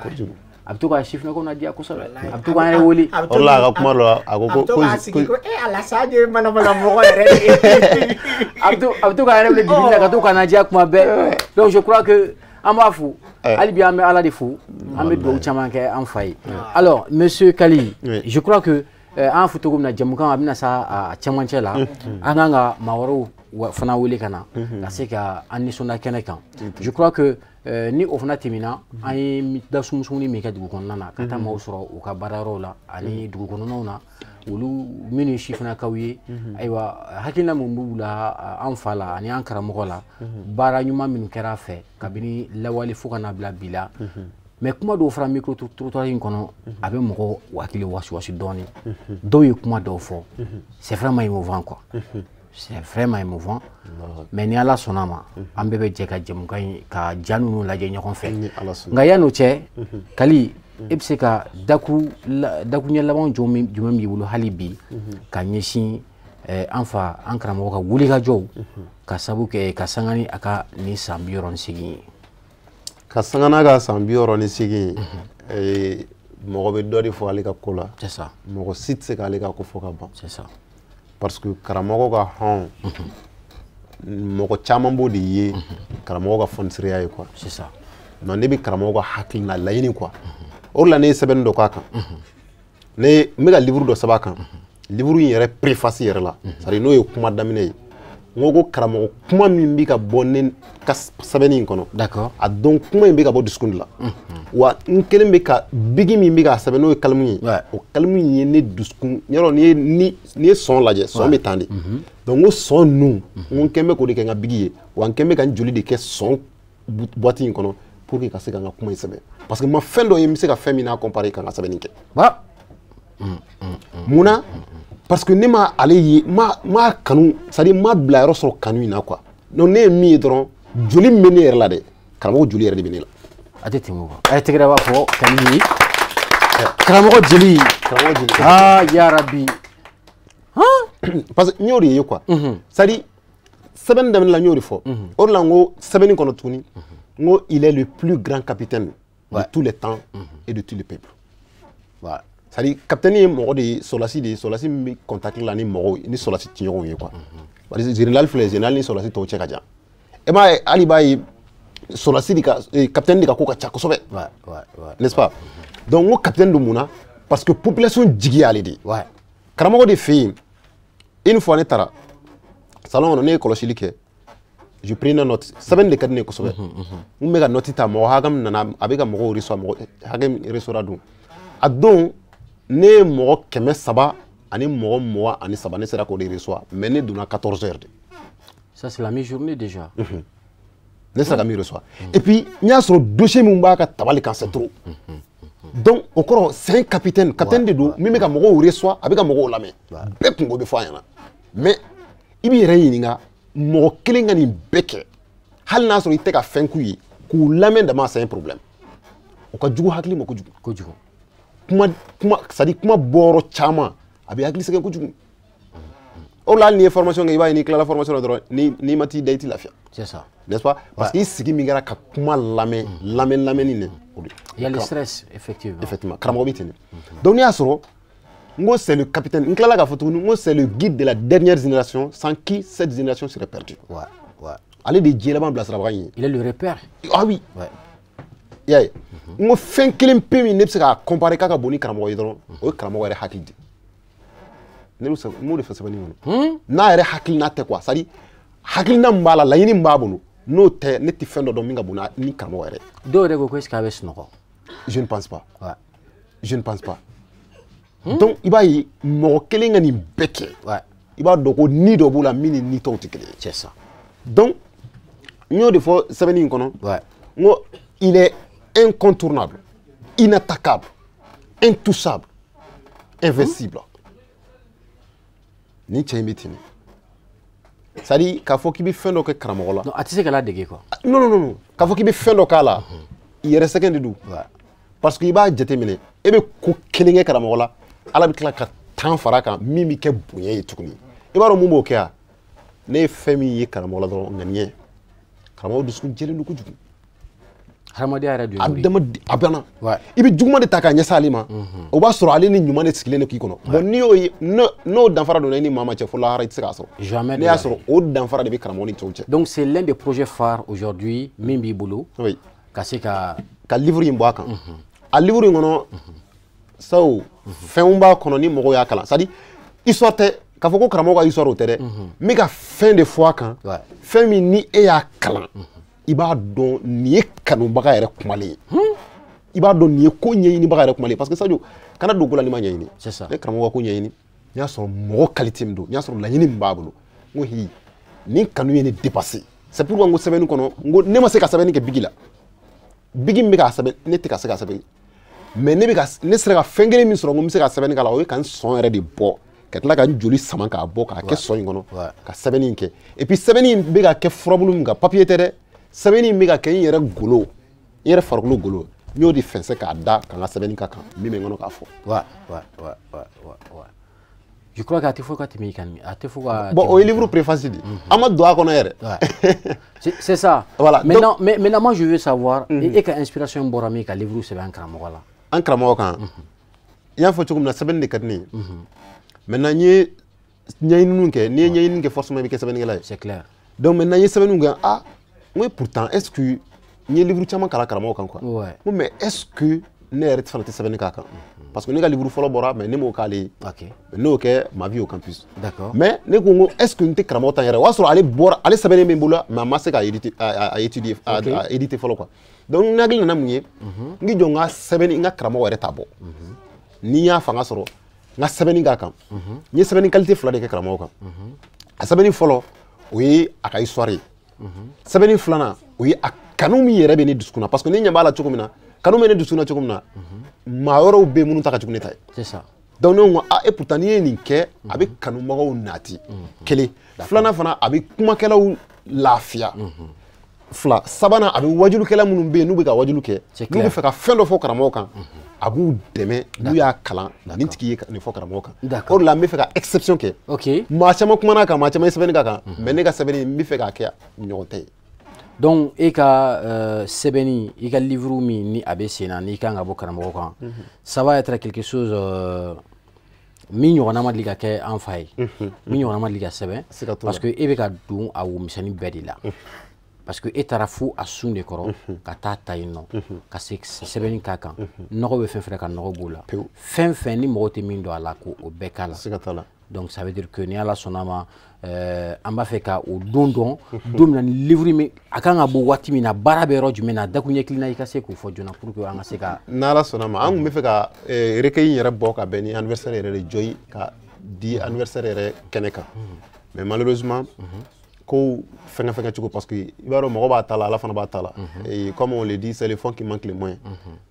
A bɛ to ka sifinnakaw nadiya kosɛbɛ. A bɛ to k'an yɛrɛ wele. O la a ka kuma dɔ la, a ko ko ko e Ala Sadio ye manamana mɔgɔ yɛrɛ de ye. A bɛ to k'an yɛrɛ wele dibi la ka to k'an nadiya kuma bɛɛ. Donc je crois que an b'a fo. Hali bi an bɛ Ala de fo. An bɛ dugawu caman kɛ an fa ye. Alors monsieur Kali, je crois que an fɔ cogo min na, jamukan a bɛna sa a cɛmancɛ la, an kan ka maa wɛrɛw fana wele ka na ka se ka an nisɔndiya kɛnɛ kan. Je crois que ni o fana tɛmɛna, an ye dasumusumuni min kɛ dugu kɔnɔna na, ka taa maaw sɔrɔ u ka baarayɔrɔw la ani dugu kɔnɔnaw na, olu minnu ye sifinnakaw ye, ayiwa hakilina min b'u la an fa la ani an karamɔgɔ la, baara ɲuman minnu kɛra a fɛ kabini lawale fo ka na bila bi la. Mais kuma dɔw fara micro trottoir in kɔnɔ, a bɛ mɔgɔ hakili wasuwasu dɔɔni. Dɔw ye kuma dɔw fɔ, c'est vraiment émouvant quoi. C'est vraiment émouvant. Mais ni Ala sɔnna ma, an bɛɛ bɛ jɛ ka jɛmukan in ka ja ninnu lajɛ ɲɔgɔn fɛ. Nka yan'o cɛ, Kali, e bɛ se ka dakuruɲɛ laban jumɛn b'i bolo hali bi ka ɲɛsin an fa an karamɔgɔ ka wulikajɔw ka sabu kɛ ka sanga ni a ka nin san 68 ye? Ka sanga n'a ka san 68 ye, mɔgɔ bɛ dɔ de fɔ ale ka ko la. C'est ça. Mɔgɔ si tɛ se k'ale ka ko fɔ ka ban. C'est ça. Parce que karamɔgɔ ka hɔn, mɔgɔ caman b'o de ye karamɔgɔ ka fɔnisiriya ye quoi. C'est ça. Non, ne bɛ karamɔgɔ ka hakilina laɲini quoi. O de la ne ye sɛbɛnni dɔ k'a kan. Ne n bɛ ka livre dɔ sɛbɛn a kan. Livre in yɛrɛ préface yɛrɛ la, c'est à dire n'o ye kuma daminɛ ye. N ko ko karamɔgɔ kuma min bɛ ka bɔ ne ka sɛbɛnni in kɔnɔ. D'accord. A dɔn kuma in bɛ ka bɔ dusukun de la. Wa n kelen bɛ ka bigi min bɛ k'a sɛbɛn n'o ye kalimu ye. O kalimu in ye ne dusukun, yɔrɔ n'i ye sɔn lajɛ, sɔn bɛ tan de. Donc n ko sɔn ninnu, n ko n kɛn bɛ k'o de kɛ n ka bigi ye, wa n kɛn bɛ ka n joli de kɛ sɔn boîte in kɔnɔ pour que ka se ka n ka kuma in sɛbɛn. Parce que n ma fɛn dɔ ye n bɛ se ka fɛn min n'a comparer ka n ka sɛbɛnni kɛ. Munna? Parce que ne ma ale ye, ma kanu, c'est à dire ma bila yɔrɔ sɔrɔ kanu in na quoi. Donc ne ye min ye dɔrɔn, joli min bɛ ne yɛrɛ la dɛ, karamɔgɔ joli yɛrɛ de bɛ ne la. A tɛ tɛmɛ o kan. A ye tɛgɛrɛ b'a fɔ Kali ye. Karamɔgɔ jeli. Karamɔgɔ jeli. Ah ya Rabbi. Parce que n y'o de ye quoi. C'est à dire sɛbɛnni daminɛ la n y'o de fɔ. O de la n ko sɛbɛnni kɔnɔ tuguni, n ko il est le plus grand capitaine de tous les temps et de tous les peuples. Voilà. C'est-à-dire capitaine ye mɔgɔ de ye, sɔrɔdasi de ye, sɔrɔdasi min bɛ contact la ni mɔgɔw ni sɔrɔdasi tiɲɔgɔnw ye quoi. Parce que général filɛ, général ni sɔrɔdasi tɔw cɛ ka jan. E m'a ye, hali b'a ye sɔrɔdasi de ka capitaine de ka ko ka ca kosɛbɛ. N'est-ce pas? Donc n ko capitaine don mun na? Parce que population jigi y'ale de ye. Karamɔgɔ de fɛ yen, une fois ne taara salon kɔnɔ, ne ye kɔlɔsili kɛ, je prenais note, sɛbɛnni de ka di ne ye kosɛbɛ. N bɛ ka note ta, mɔgɔ hakɛ min nana, a bɛ ka mɔgɔw reçoit, mɔgɔ hakɛ min reçoit don. A don ne ye mɔgɔ 300 ani mɔgɔ 23, ne sera k'o de reçoit, mais ne donna 14 heures de. Ça c'est la mi-journée déjà. Ne sera ka min reçoit. Et puis n y'a sɔrɔ dossier min b'a ka tabali kan, c'est trop. Donc o kɔrɔ, c'est un capitaine, capitaine de don min bɛ ka mɔgɔw reçoit, a bɛ ka mɔgɔw lamɛn, bɛɛ kungo bɛ fɔ a ɲɛna. Mais i b'i yɛrɛ ɲininka, mɔgɔ kelen ka nin bɛɛ kɛ, hali n'a sɔrɔ i tɛ ka fɛn k'u ye, k'u lamɛn dama, c'est un problème. O ka jugu hakili ma kojugu. Kojugu. Kuma kuma, c'est à dire kuma bɔyɔrɔ caman, a bɛ hakili sɛgɛn kojugu. O la, hali n'i ye formation kɛ, i b'a ye n'i tilala formation na dɔrɔn, ni n'i ma t'i da, i t'i lafiya. C'est ça. N'est-ce pas? Parce que i sigi min kɛra ka kuma lamɛn lamɛn lamɛnni nin o de. Il y a le stress, effectivement. Effectivement, karamɔgɔ bɛ ten de. Donc n'i y'a sɔrɔ n ko c'est le capitaine, n tilala k'a fɔ tuguni n ko c'est le guide de la dernière génération sans qui cette génération serait perdue. Ale de ye diɲɛ laban bilasirabaga in ye. Il est le repère. Ah oui. I y'a ye, n ko fɛn kelen pe min ne bɛ se k'a comparer k'a ka bon ni karamɔgɔ ye dɔrɔn, o ye karamɔgɔ yɛrɛ hakili de ye. Ne bɛ n b'o de fɔ sɛbɛnni kɔnɔ. N'a yɛrɛ hakilina tɛ quoi, c'est à dire hakilina min b'a la, laɲini min b'a bolo, n'o tɛ, ne tɛ fɛn dɔ dɔn min ka bon ni karamɔgɔ yɛrɛ ye. Dɔw yɛrɛ ko ko est-ce que a bɛ sunɔgɔ? Je ne pense pas. Je ne pense pas. Donc i b'a ye, mɔgɔ kelen ka nin bɛɛ kɛ, i b'a dɔn ko ni dɔ b'o la min ni ni tɔw tɛ kelen ye. C'est ça. Donc n y'o de fɔ sɛbɛnni in kɔnɔ. N ko il est incontournable, inattaquable, intouchable, invincible. Nin cɛ in bɛ ten de. C'est à dire k'a fɔ k'i bɛ fɛn dɔ kɛ karamɔgɔ la. Non, a tɛ se ka ladege quoi. Non, non, non, non. K'a fɔ k'i bɛ fɛn dɔ k'a la, i yɛrɛ sɛgɛn de don. Parce que i b'a jateminɛ, e bɛ ko kelen kɛ karamɔgɔ la, Ala bɛ tila ka 10 fara a kan min bɛ kɛ bonya ye tuguni. I b'a dɔn mun b'o kɛ wa? Ne ye fɛn min ye karamɔgɔ la dɔrɔn, ŋaniya. Karamɔgɔ dusukun jɛlen don kojugu. Hadamadenya yɛrɛ don. Adamaden a banna. I bɛ juguman de ta k'a ɲɛsin ale ma, o b'a sɔrɔ ale ni ɲuman de sigilen don k'i kɔnɔ. Bon, n'i y'o ye, n'o danfara donna i ni maa ma cɛ, fo lahara i tɛ se k'a sɔrɔ. Jamais. Ne y'a sɔrɔ o danfara de bɛ karamɔgɔ ni tɔw cɛ. Donc c'est l'un des projets phares aujourd'hui min b'i bolo. Oui. Ka se ka. Ka livre in bɔ a kan. A livre in kɔnɔ, sawo fɛnw b'a kɔnɔ ni mɔgɔw y'a kalan. C'est à dire histoire tɛ k'a fɔ ko karamɔgɔ ka histoire, o tɛ dɛ. N bɛ ka fɛn de fɔ a kan. Fɛn min ni e y'a kalan, i b'a dɔn nin ye kanubaga yɛrɛ kumalen ye. I b'a dɔn nin ye ko ɲɛɲinibaga yɛrɛ kumalen ye. Parce que Sadio, kana don ko la n'i ma ɲɛɲini. C'est ça. Ne karamɔgɔ ka ko ɲɛɲini, n y'a sɔrɔ mɔgɔ qualité min don, n y'a sɔrɔ laɲini min b'a bolo. N ko hi, nin kanu ye ne dépassé. C'est pourquoi n ko sɛbɛnni kɔnɔ, n ko ne ma se ka sɛbɛnni kɛ bigi la. Bigi min bɛ k'a sɛbɛn, ne tɛ ka se ka sɛbɛn. Mais ne bɛ ka ne sera ka fɛn kelen min sɔrɔ, n ko n bɛ se ka sɛbɛnni k'a la, o ye ka n sɔn yɛrɛ de bɔ, ka tila ka n joli sama k'a bɔ k'a kɛ sɔn in kɔnɔ, ka sɛbɛnni in kɛ. Et puis sɛbɛnni in bɛ ka kɛ furabulu min kan, papier tɛ dɛ. Sɛbɛnni in bɛ ka kɛ n yɛrɛ golo, n yɛrɛ farikolo golo, n y'o de fɛnsɛ k'a da ka n ka sɛbɛnni ka kan min bɛ n kɔnɔ k'a fɔ. Ouais. Je crois que a tɛ fɔ ka tɛmɛ i kan, a tɛ fɔ ka. Bon, o ye livre préface de ye. An ma don a kɔnɔ yɛrɛ. C'est ça. Voilà. Maintenant, mais, maintenant, moi je veux savoir, e ka inspiration bɔra min ka livre sɛbɛn an karamɔgɔ la? An karamɔgɔ kan, i y'a fɔ cogo min na, sɛbɛnni de ka di ne ye. Maintenant n ye ɲɛɲininiw kɛ, n'i ye ɲɛɲini kɛ, forcément i bɛ kɛ sɛbɛnnikɛla ye. C'est clair. Donc maintenant n ye sɛbɛnniw kɛ, ah, n ko pourtant est-ce que n ye livre caman kalan karamɔgɔ kan quoi. N ko mais est-ce que ne yɛrɛ fana tɛ sɛbɛnni k'a kan? Parce que ne ka livre fɔlɔ bɔra, mais ne m'o k'ale ye. Ne y'o kɛ Ma vie au campus. Mais ne ko n ko est-ce que n tɛ karamɔgɔ ta n yɛrɛ? O y'a sɔrɔ ale bɔra, ale sɛbɛnnen bɛ n bolo, mais a ma se k'a éditer, a étudier, a éditer fɔlɔ quoi. Donc n hakili nana mun ye? N k'i jɔ n ka sɛbɛnni, n ka karamɔgɔ yɛrɛ ta bɔ. Ni n y'a fanga sɔrɔ, n ka sɛbɛnni k'a kan. N ye sɛbɛnni qualité fila de kɛ karamɔgɔ kan. A sɛbɛnni fɔlɔ, o ye a ka histoire ye. Sɛbɛnni filanan, o ye a kanu min yɛrɛ bɛ ne dusukun na. Parce que ne ɲɛ b'a la cogo min na, kanu bɛ ne dusukun na cogo min na, maa wɛrɛw bɛ yen minnu ta ka jugu ne ta ye. C'est ça. Donc ne ko ah, et pourtant n'i ye nin kɛ, a bɛ kanubagaw nati. Kelen. Filanan fana, a bɛ kumakɛlaw lafiya. Fila. Sabanan, a bɛ wajulikɛla minnu bɛ yen n'u bɛ ka wajulu kɛ, n'u bɛ fɛ ka fɛn dɔ fɔ karamɔgɔ kan, a b'u dɛmɛ n'u y'a kalan, nin tigi ye nin fɔ karamɔgɔ kan. O de la n bɛ fɛ ka exception kɛ. Maa caman kumana kan, maa caman ye sɛbɛnni k'a kan, mais ne ka sɛbɛnni, n bɛ fɛ k'a kɛ ɲɔgɔn tɛ ye. Donc e ka sɛbɛnni, i ka livre min ni a bɛ sen na, n'i kan ka bɔ karamɔgɔ kan, ça va être quelque chose min ɲɔgɔnna ma deli ka kɛ an fa ye, min ɲɔgɔnna ma deli ka sɛbɛn, parce que e bɛ ka don a womisɛnnin bɛɛ de la. Parce que e taara fo a sun de kɔrɔ ka taa ta yen nɔ, ka se sɛbɛnni k'a kan. Nɔgɔ bɛ fɛn fɛn ka nɔgɔ b'o la, fɛn fɛn ni mɔgɔw tɛ min dɔn a la, k'o bɛɛ k'a la. Siga t'a la. Donc ça veut dire que ni Ala sɔnna ma, an b'a fɛ ka o don dɔn don min na ni livre min a kan ka bɔ waati min na, baara bɛ yɔrɔ jumɛn na, dakuɲɛ kelen na, i ka se k'o fɔ joona pour que an ka se ka. N'Ala sɔnna ma, an tun bɛ fɛ ka recueil in yɛrɛ bɔ ka bɛn ni anniversaire yɛrɛ de jɔyi ka di anniversaire yɛrɛ kɛnɛ kan, mais malheureusement ko Kow fɛngɛ cogo parce que i b'a dɔn mɔgɔ b'a ta la, Ala fana b'a ta la. Et comme on le dit, c'est le fond qui manque le moins.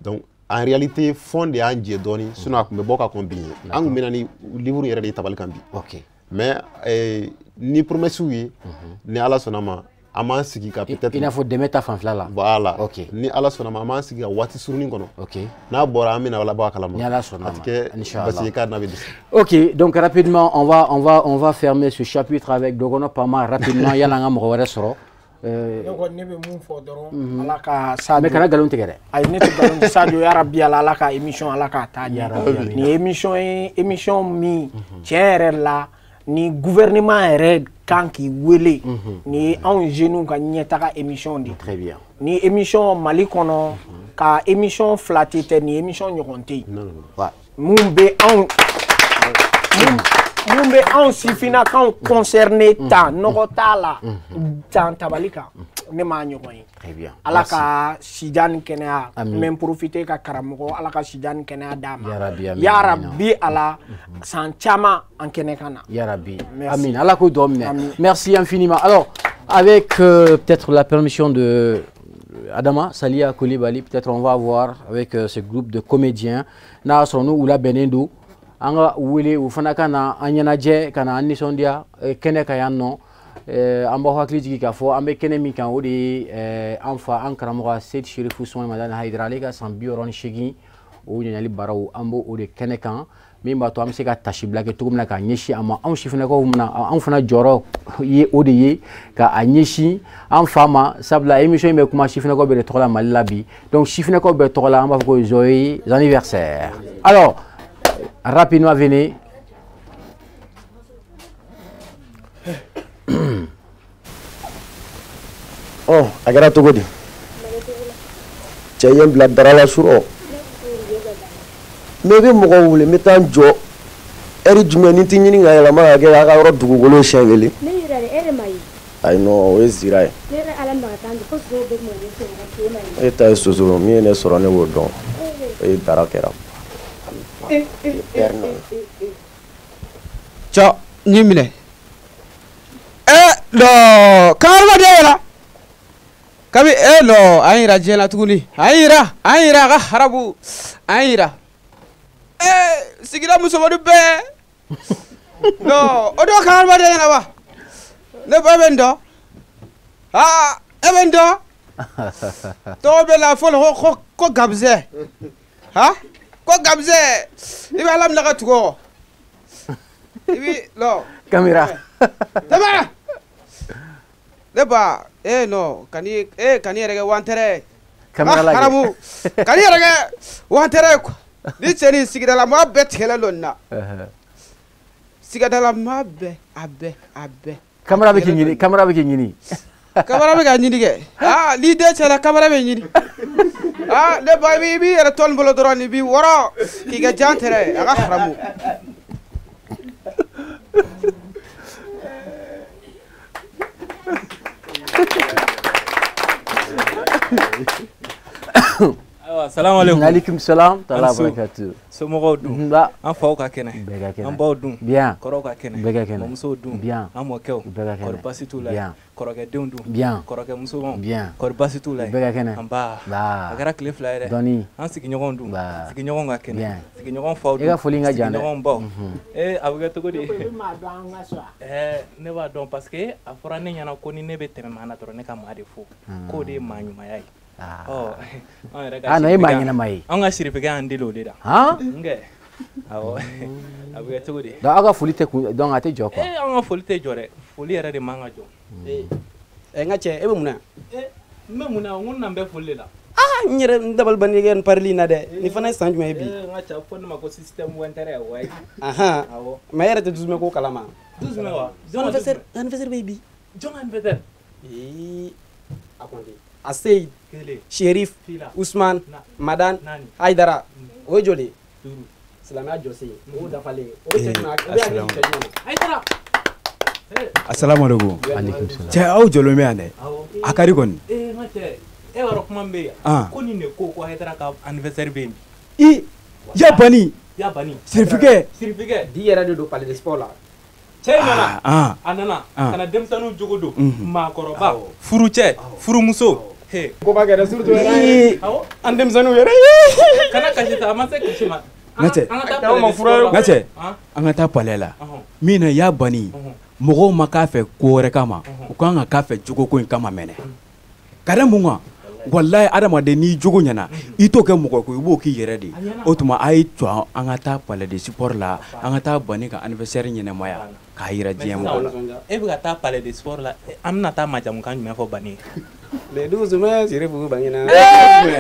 Donc en réalité, fond de y'an jɛ dɔɔni, sinon a tun bɛ bɔ ka kɔn bi ɲɛ. An tun bɛ na ni livre yɛrɛ de ye tabali kan bi. Mais ni promesse ye, ni Ala sɔnna ma, an b'an sigi ka peut-être. I n'a fɔ dɛmɛ ta fanfɛla la. Voilà. Ni Ala sɔnna ma, an b'an sigi ka waati surunin kɔnɔ. N'a bɔra, an bɛna labɔ a kalama. Ni Ala sɔnna ma. A tɛ kɛ basi ye k'a n'a bɛ dɛsɛ. Ok, donc rapidement, on va fermer ce chapitre avec Dogono Pama rapidement. Yala an ka mɔgɔ wɛrɛ sɔrɔ. Ne kɔni ne bɛ mun fɔ dɔrɔn, Ala ka Sadio. Mais kana nkalon tigɛ dɛ. Ayi, ne tɛ nkalon tigɛ. Sadio, yarabi Ala ka émission Ala k'a taa ɲɛ. Nin ye émission ye, émission min tiɲɛ yɛrɛ la ni gouvernement yɛrɛ kan k'i wele, nin ye anw jeunes ka ɲɛtaga émission de ye. Très bien. Ni émission Mali kɔnɔ, ka émission fila tɛ tɛ, ni émission ɲɔgɔn tɛ yen. Mun bɛ anw mun bɛ anw sifinnakaw concerné tan, nɔgɔ t'a la, tan tabali kan, ne m'a ɲɔgɔn ye. Très bien. Ala ka sijan ni kɛnɛya, n bɛ n profiter ka karamɔgɔ, Ala ka sijan ni kɛnɛya d'a ma. Yarabi Ala, san caman an kɛnɛ kan na. Yarabi. Amin. Ala k'o dɔ minɛ. Merci infiniment. Alors, avec peut-être la permission de Adama Salia Koulibaly, peut-être on va voir avec ce groupe de comédiens n'a sɔrɔ n'u labɛnnen don, an ka wele u fana ka na an ɲɛnajɛ, ka na an nisɔndiya kɛnɛ kan yan nɔ. An b'aw hakili jigin k'a fɔ an bɛ kɛnɛ min kan, o de ye an fa, an karamɔgɔ Seyid Sherifu Sumani Madani Hayidara, ale ka san 68 o ɲɛɲali baaraw, an b'o o de kɛnɛ kan, min b'a to an bɛ se ka tasibila kɛ cogo min na k'a ɲɛsin a ma. Anw sifinnakaw na, anw fana jɔyɔrɔ ye o de ye k'a ɲɛsin an fa ma, sabula émission in bɛ kuma sifinnakaw bɛɛ de tɔgɔ la Mali la bi. Donc sifinnakaw bɛɛ tɔgɔ la, an b'a fɔ ko joyeux anniversaire. Alors rapidement, venez. Oh, a kɛra cogo di? Cɛ ye n bila dara la surɔ. Mais i bɛ mɔgɔ wele, n bɛ taa n jɔ ɛri jumɛn ni n tɛ ɲini ka yɛlɛma ka kɛ a ka yɔrɔ dugukolo siɲɛ kelen. Ne yɛrɛ de, e de ma ye. Ayi non, o ye zira ye. Ne yɛrɛ Ala ma ka taa n jɔ fo sosow bɛ mɔgɔ sɔrɔ ka k'e ma ye. E ta ye soso, min ye ne sɔrɔ ne b'o dɔn. O ye dara kɛra. Cɔ, n y'i minɛ. Non, kan hadamadenya yɛlɛ. Kabi non, an yira diɲɛ la tuguni. An yira, an yira a ka harabu. An yira. Sigida musomanin bɛɛ. Non, o don kan hadamadenya ɲɛna wa? Ne ba bɛ n dɔn. Aa, e bɛ n dɔn. Tɔgɔ bɛ la fɔlɔ ko ko Gabusɛ. Ha? Ko Gabusɛ. I bɛ Ala minɛ ka tugu o kɔ. I bi non. Caméra. Tɛmɛ. Ne ba, non, kani kani yɛrɛ kɛ wantɛrɛ. Caméra lajɛ. Haramu. Kani yɛrɛ kɛ wantɛrɛ quoi. Ni cɛ ni sigidala maa bɛɛ tigɛlen don nin na. Sigidala maa bɛɛ, a bɛɛ, a bɛɛ. Caméra bɛ k'i ɲini, caméra bɛ k'i ɲini. Caméra bɛ ka ɲini kɛ. Ah, n'i den cɛla caméra bɛ ɲini. Ah, ne ba, i b'i yɛrɛ tɔ nin bolo dɔrɔn, nin b'i wɔrɔ k'i kɛ jan tɛrɛ, a ka haramu. Ayiwa, salamu aleykum. Aleykum salam taala barakatu. Somɔgɔw dun? An faw ka kɛnɛ. Bɛɛ ka kɛnɛ. An baw dun? Bien. Kɔrɔw ka kɛnɛ. Bɛɛ ka kɛnɛ. Mɔmusow dun? Bien. An mɔkɛw? Bɛɛ ka kɛnɛ. Kɔri baasi t'u la? Bien. Kɔrɔkɛdenw dun? Bien. Kɔrɔkɛ musomanw? Bien. Kɔri baasi t'u la? Bɛɛ ka kɛnɛ. An ba. Ba. A kɛra tile 2 ye dɛ. Dɔɔni. An sigiɲɔgɔnw dun? Ba. Sigiɲɔgɔnw ka kɛnɛ. Bien. Sigiɲɔgɔn faw dun? I ka foli in ka jan dɛ. Sigiɲɔgɔnw baw. A bɛ kɛ cogo di? Ne ko i bɛ maa dɔn an ka so wa? Ne b'a dɔn parce que a fɔra ne ɲɛna ko ni ne bɛ tɛmɛ maa na dɔrɔn ne ka maa de fo. K'o de ye maa ɲumanya ye. Ah non, e maa ɲɛnama ye. An ka sirifikɛ y'an deli o de la. Han? Nkɛ. Awɔ. A bɛ kɛ cogo di? Donc aw ka foli tɛ kun, donc a tɛ jɔ quoi. An ka foli tɛ jɔ dɛ. Foli yɛrɛ de man ka jɔ. N ka cɛ, e bɛ mun na? N bɛ mun na? N ko n na bɛ foli de la. Ah, n yɛrɛ n dabali ban kɛ nin parili in na dɛ. Nin fana ye san jumɛn ye bi? N ka cɛ, a bɛ fɔ ne ma ko système wɛntɛrɛ wayi. Ahan. Awɔ. Mais e yɛrɛ tɛ dusumɛ ko kalama. Dusumɛ wa? Anniversaire bɛ yen bi. Jɔn ka anniversaire? A kɔnte. Aseyid, Sherif, Usman, Madan, Haidara. O ye joli ye? Silamɛya jɔsen, o dafalen. O bɛ cɛ jumɛn? O bɛ hakili cɛ jumɛn na? Haidara. Asalamu alaikum. Alaikum salam. Cɛ, aw jɔlen bɛ yan dɛ. A ka di kɔni. N ka cɛ, e b'a dɔn kuma min bɛ yan. Ko nin de ko Haidara ka anniversaire bɛ yen bi. I ya bani. Ya bani. Sirifikɛ. Sirifikɛ. Bi yɛrɛ de don Palais des Sports la. Cɛ nana a nana ka na denmisɛnninw jogo don maakɔrɔba furucɛ furumuso ko b'a kɛ surtout yɛrɛ an denmisɛnninw yɛrɛ kana kasi ta a ma se kasi ma. N ka cɛ an ka taa palais la min na y'a bani mɔgɔw ma k'a fɛ ko wɛrɛ kama u kan ka k'a fɛ jogoko in kama mɛnɛ ka da mun kan walayi adamaden n'i jogo ɲɛna i t'o kɛ mɔgɔ ko i b'o k'i yɛrɛ de ye o tuma a ye to an ka taa palais de sport la an ka taa bani ka anniversaire ɲɛnamaya k'a yira diɲɛ mɔgɔ la. E bɛ ka taa palais de sport la an bɛna taa majamukan jumɛn fɔ bani ye? Le 12 mai Serifu bangena.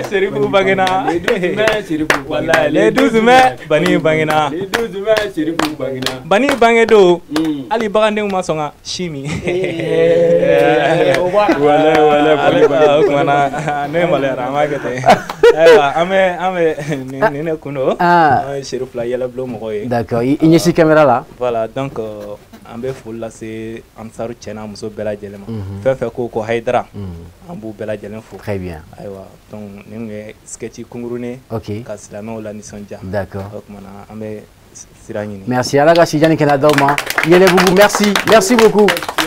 Serifu bangena. Le 12 mai Serifu bangena. Le 12 mai Bani bangena. Le 12 mai Serifu bangena. Bani bange don hali bagandenw ma sɔn ka si min. Walayi walayi Bani. O tuma na ne maloyara an b'a kɛ ten. Ayiwa an bɛ nin de kun don. An ye Serifu la yɛlɛbulon mɔgɔw ye. D'accord, i ɲɛsin caméra la. Voilà, donc an bɛ foli lase Ansaru cɛ n'a muso bɛɛ lajɛlen ma. Fɛn fɛn ko ko Hayidara an b'u bɛɛ lajɛlen fo. Très bien. Ayiwa donc nin tun ye sketch kunkurunin Ok. ka silamɛw la nisɔndiya. D'accord. O tuma na an bɛ sira ɲini. Merci. Ala ka si jan ni kɛnɛya d'aw ma. Yɛlɛbugu, merci. Merci beaucoup.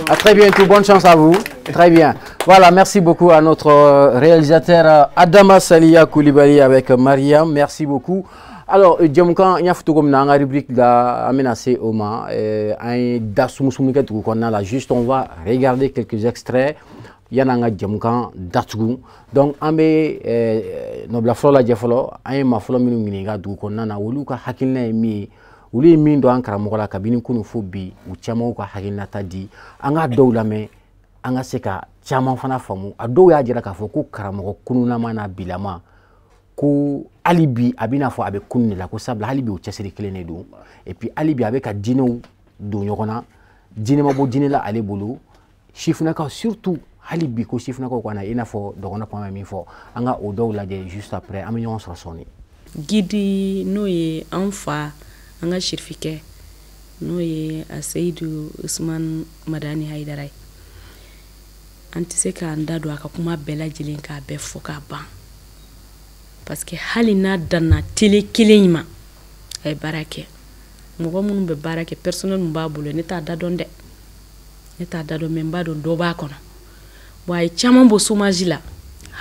À très bientôt. Bonne chance à vous. Très bien. Voilà, merci beaucoup à notre réalisateur Adama Salia Koulibaly avec Mariam. Merci beaucoup. Alors, jɛmukan n y'a fɔ cogo min na an ka rubrique la an bɛna se o ma an ye da sumusumu kɛ dugu kɔnɔna la. Juste on va regarder quelques extraits yan'an ka jɛmukan datugu. Donc an bɛ nɔbila fɔlɔ lajɛ fɔlɔ an ye maa fɔlɔ minnu ɲininka dugu kɔnɔna na olu ka hakilina ye min ye olu ye min dɔn an karamɔgɔ la kabini kunun fo bi u caman y'u ka hakilinata di an ka dɔw lamɛn an ka se ka caman fana faamu a dɔw y'a jira k'a fɔ ko karamɔgɔ kunnunama n'a bilama ko hali bi a bɛna fɔ a bɛ kunun de la ko sabula hali bi o cɛsiri kelen de don et puis hali bi a bɛ ka diinɛw don ɲɔgɔn na diinɛ ma bɔ diinɛ la ale bolo sifinnakaw surtout hali bi ko sifinnakaw ka na i n'a fɔ dɔgɔnɔ kuma bɛ min fɔ an ka o dɔw lajɛ juste après an bɛ ɲɔgɔn sɔrɔ sɔɔni. Guide n'o ye an fa an ka sirifikɛ n'o ye a Seyidu Usman Madani Hayidara ye an tɛ se k'an da don a ka kuma bɛɛ lajɛlen k'a bɛɛ fɔ k'a ban parce que hali n'a danna télé kelen in ma a ye baara kɛ mɔgɔ minnu bɛ baara kɛ personnel min b'a bolo ne t'a da dɔn dɛ ne t'a da dɔn mais n b'a dɔn dɔ b'a kɔnɔ bon a ye caman bɔ chômage la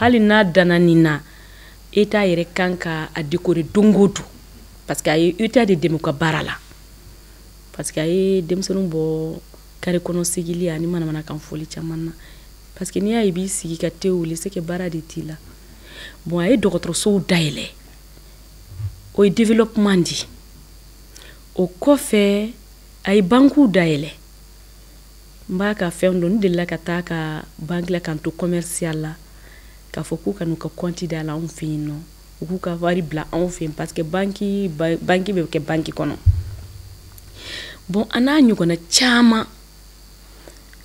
hali n'a danna nin na État yɛrɛ kan ka a décorer don o don parce que a ye État de dɛmɛ u ka baara la parce que a ye denmisɛnninw bɔ carré kɔnɔ sigili ani manamanakan fɔli caman na parce que n'i y'a ye i b'i sigi ka te wuli c'est que baara de t'i la. Bon a ye dɔgɔtɔrɔsow dayɛlɛ o ye développement di o kɔfɛ a ye bankuw dayɛlɛ n b'a ka fɛn dɔn n delila ka taa ka banque la k'an to commercial la k'a fɔ k'u ka n'u ka compte dayɛlɛ anw fɛ yen nɔ u k'u ka wari bila anw fɛ yen parce que banque banque bɛ kɛ banque kɔnɔ. Bon a n'a ɲɔgɔnna caman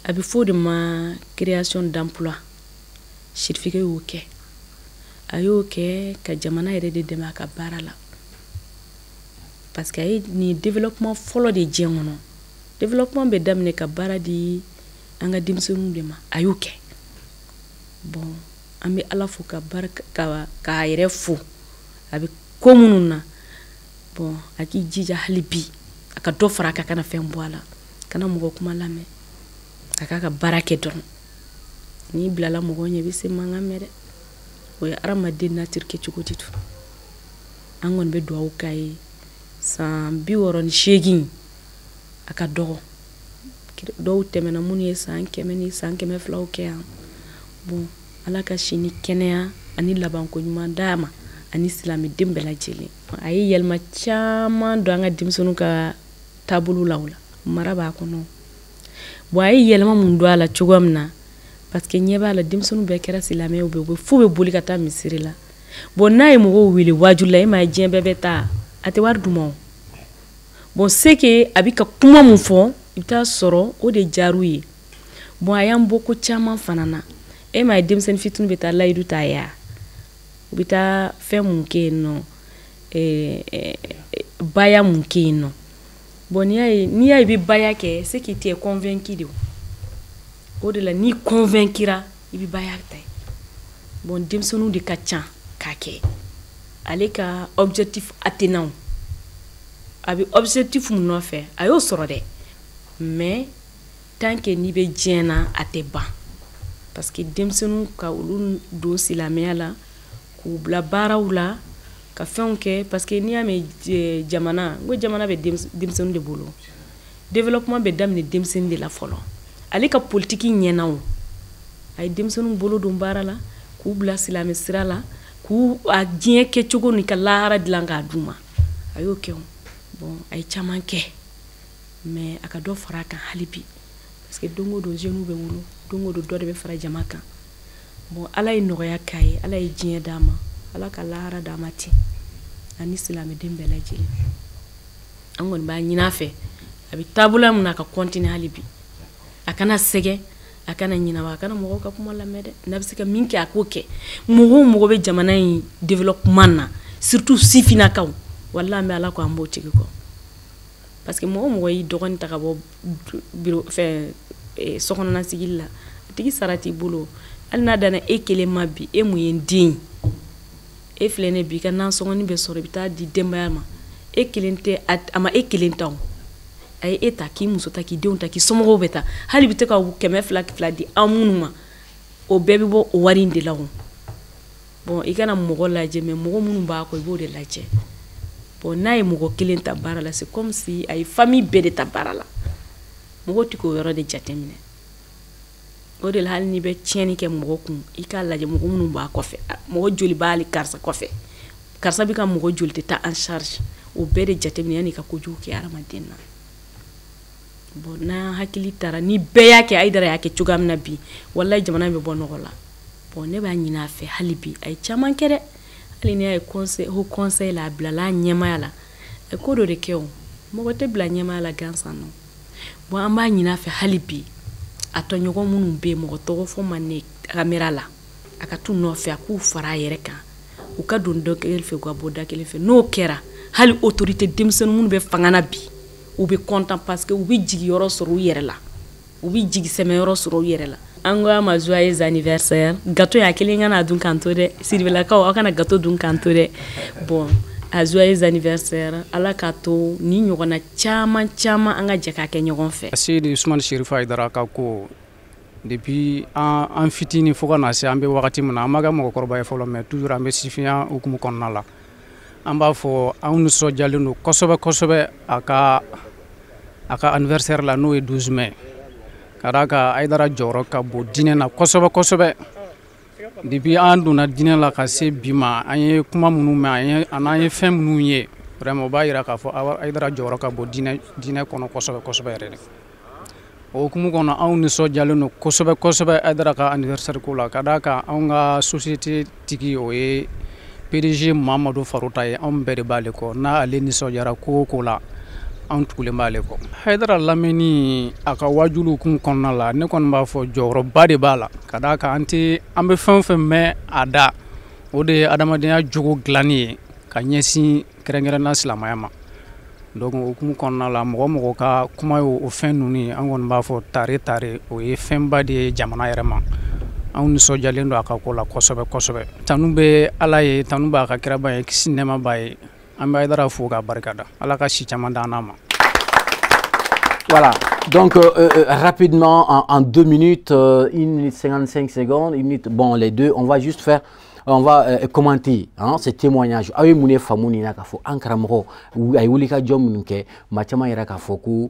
a bɛ fɔ o de ma création d'emploi sirifikɛ y'o kɛ a y'o kɛ ka jamana yɛrɛ de dɛmɛ a ka baara la parce que a ye nin développement fɔlɔ de diɲɛ kɔnɔ développement bɛ daminɛ ka baara di an ka denmisɛnninw de ma a y'o kɛ. Bon an bɛ Ala fo ka barika ka k'a yɛrɛ fo a bɛ ko minnu na bon a k'i jija hali bi a ka dɔ fara a kan kana fɛn bɔ a la kana mɔgɔ kuma lamɛn a k'a ka baara kɛ dɔrɔn n'i bilala mɔgɔ ɲɛ i bɛ se mankan mɛn dɛ o ye hadamaden nature kɛcogo de don an kɔni bɛ dugawu k'a ye san 68 a ka dɔgɔ dɔw tɛmɛna minnu ye san 100 ni san 200 kɛ yan bon Ala ka si ni kɛnɛya ani labanko ɲuman d'a ma ani silamɛden bɛɛ lajɛlen a ye yɛlɛma caman don an ka denmisɛnninw ka taabolo la o la mara b'a kɔnɔ bon a ye yɛlɛma mun don a la cogoya min na parce que ɲɛ b'a la denmisɛnninw bɛɛ kɛra silamɛw bɛɛ u bɛ f'u bɛ boli ka taa misiri la bon n'a ye mɔgɔw wele waajuli la e m'a ye diɲɛ bɛɛ bɛ taa a tɛ wari d'u ma o bon c'est que a bɛ ka kuma mun fɔ i bɛ taa sɔrɔ o de diyar'u ye bon a y'an bɔ ko caman fana na e m'a ye denmisɛnnin fitinin bɛ taa layidu ta ye u bɛ taa fɛn mun kɛ yen nɔ baya mun kɛ yen nɔ bon n'i y'a ye i bɛ baya kɛ c'est que tu es convaincu de o de la n'i convaincra i bɛ baya ta bon denmisɛnninw de ka ca k'a kɛ ale ka objectif atteint a bɛ objectif mun nɔfɛ a y'o sɔrɔ dɛ. Mais tant que n'i bɛ diɲɛ na, a tɛ ban, parce que denmisɛnninw ka olu don silamɛya la, k'u bila baaraw la, ka fɛnw kɛ, parce que n'i y'a mɛn jamana, n ko jamana bɛ denmisɛnninw de bolo. Développement bɛ daminɛ denmisɛnnin de la fɔlɔ. Ale ka politiki ɲɛna, o a ye denmisɛnninw bolo don baara la, k'u bila silamɛ sira la, k'u a diɲɛ kɛcogo ni ka lahara dilan k'a d'u ma. A y'o kɛ o. Bon, a ye caman kɛ, mais a ka dɔ fara a kan hali bi, parce que don o don jeunes bɛ wolo, don o don dɔ de bɛ fara jama kan. Bon, Ala ye nɔgɔya k'a ye, Ala ye diɲɛ d'a ma, Ala ka lahara d'a ma ten, ani silamɛden bɛɛ lajɛlen. An kɔni b'a ɲini a fɛ, a bɛ taabolo min na, a ka continuer hali bi, a kana sɛgɛn, a kana ɲinɛ, wa a kana mɔgɔw ka kuma lamɛn dɛ. N'a bɛ se ka min kɛ, a k'o kɛ. Mɔgɔ o mɔgɔ bɛ jamana in développement na, surtout sifinnakaw, walahi, an bɛ Ala kɔ, an b'o tigi kɔ, parce que mɔgɔ o mɔgɔ y'i dɔgɔnin ta ka bɔ bureau fɛn sokɔnɔna sigili la, a tigi sara t'i bolo. Hali n'a danna e kelen ma bi, e mun ye n den ye, e filɛ ne bi, i ka nasɔngɔni bɛ sɔrɔ, i bɛ taa di denbaya ma. E kelen tɛ, a ma e kelen ta, o a ye e ta, k'i muso ta, k'i denw ta, k'i somɔgɔw bɛ ta. Hali i bɛ to ka 200 fila di an minnu ma, o bɛɛ bɛ bɔ o wari in de la. O bon, i kana mɔgɔ lajɛ, mais mɔgɔ minnu b'a kɔ, i b'o de lajɛ. Bon, n'a ye mɔgɔ kelen ta baara la, c'est comme si a ye famille bɛɛ de ta baara la. Mɔgɔw tɛ k'o yɔrɔ de jateminɛ. O de la, hali n'i bɛ tiɲɛni kɛ mɔgɔ kun, i k'a lajɛ mɔgɔ minnu b'a kɔfɛ, mɔgɔ joli b'ale karisa kɔfɛ, karisa bɛ ka mɔgɔ joli de ta en charge, o bɛɛ de jateminɛ yanni i ka kojugu kɛ hadamaden na. Bon, n'an hakili taara ni bɛɛ y'a kɛ Hayidara y'a kɛ cogoya min na bi, walahi, jamana bɛ bɔ nɔgɔ la. Bon, ne b'a ɲini a fɛ hali bi, a ye caman kɛ dɛ. Hali n'i y'a ye conseil, haut conseil la, a bilala a ɲɛmaaya la, a ye ko dɔ de kɛ. O mɔgɔ tɛ bila ɲɛmaaya la gansan nɔ. Bon, an b'a ɲini a fɛ hali bi, a tɔɲɔgɔn minnu bɛ yen, mɔgɔ tɔgɔ fɔ man ne caméra la, a ka t'u nɔfɛ, a k'u fara a yɛrɛ kan, u ka don da kelen fɛ, u ka bɔ da kelen fɛ. N'o kɛra, hali autorité denmisɛnnin minnu bɛ fanga na bi, u bɛ content, parce que u bɛ jigiyɔrɔ sɔrɔ u yɛrɛ la, u bɛ jigi sɛmɛyɔrɔ sɔrɔ u yɛrɛ la. An ko a ma joyeux anniversaire. Gâteau y'a kelen kana dun k'an to dɛ. Siribelakaw, aw kana gâteau dun k'an to dɛ. Bon, a joyeux anniversaire. Ala k'a to ni ɲɔgɔnna caman caman, an ka jɛ k'a kɛ ɲɔgɔn fɛ. Seyidi Usumani Serifu Hayidara ka ko, depuis an fitinin fo ka na se an bɛ wagati min na, an ma kɛ mɔgɔkɔrɔba ye fɔlɔ, mais toujours an bɛ sifinya hukumu kɔnɔna la. An b'a fɔ anw nisɔndiyalen don kosɛbɛ kosɛbɛ a ka anniversaire la, n'o ye 12 mai. Ka d'a kan Hayidara jɔyɔrɔ ka bon diinɛ na kosɛbɛ kosɛbɛ. Depuis an donna diinɛ la ka se bi ma, an ye kuma minnu mɛn, an ye an'an ye fɛn minnu ye, vraiment o b'a yira k'a fɔ Hayidara jɔyɔrɔ ka bon diinɛ kɔnɔ kosɛbɛ kosɛbɛ yɛrɛ de. O hukumu kɔnɔ, anw nisɔndiyalen don kosɛbɛ kosɛbɛ Hayidara ka anniversaire ko la. Ka d'a kan anw ka société tigi, o ye PDG Mamadu Farota ye, anw bɛɛ de b'ale kɔ. N'ale nisɔndiyara ko o ko la, anw tugulen b'ale kɔ. Hayidara lamɛnni a ka wajuliw kun kɔnɔna la, ne kɔni b'a fɔ jɔyɔrɔba de b'a la. Ka d'a kan an tɛ an bɛ fɛn o fɛn mɛn a da, o de ye adamadenya jogo dilanni ye ka ɲɛsin kɛrɛnkɛrɛnnenya silamɛya ma. Donc o hukumu kɔnɔna la, mɔgɔ mɔgɔ ka kuma ye o fɛn ninnu ye, an kɔni b'a fɔ tare tare, o ye fɛnba de ye jamana yɛrɛ ma. Anw nisɔndiyalen don a ka ko la kosɛbɛ kosɛbɛ. Tanu bɛ Ala ye, tanu b'a ka kiraba ye, kisi nɛɛma b'a ye. An bɛ Hayidara fo k'a barikada. Ala ka si caman d'an n'a ma. Voilà, donc rapidement, en 2 minutes, 1 minute 55 secondes, 1 minute, bon, les deux, on va juste faire, on va commenter, hein, ces témoignages. Aw ye mun de faamu nin na k'a fɔ an karamɔgɔ a ye wulikajɔ minnu kɛ? Maa caman yɛrɛ k'a fɔ ko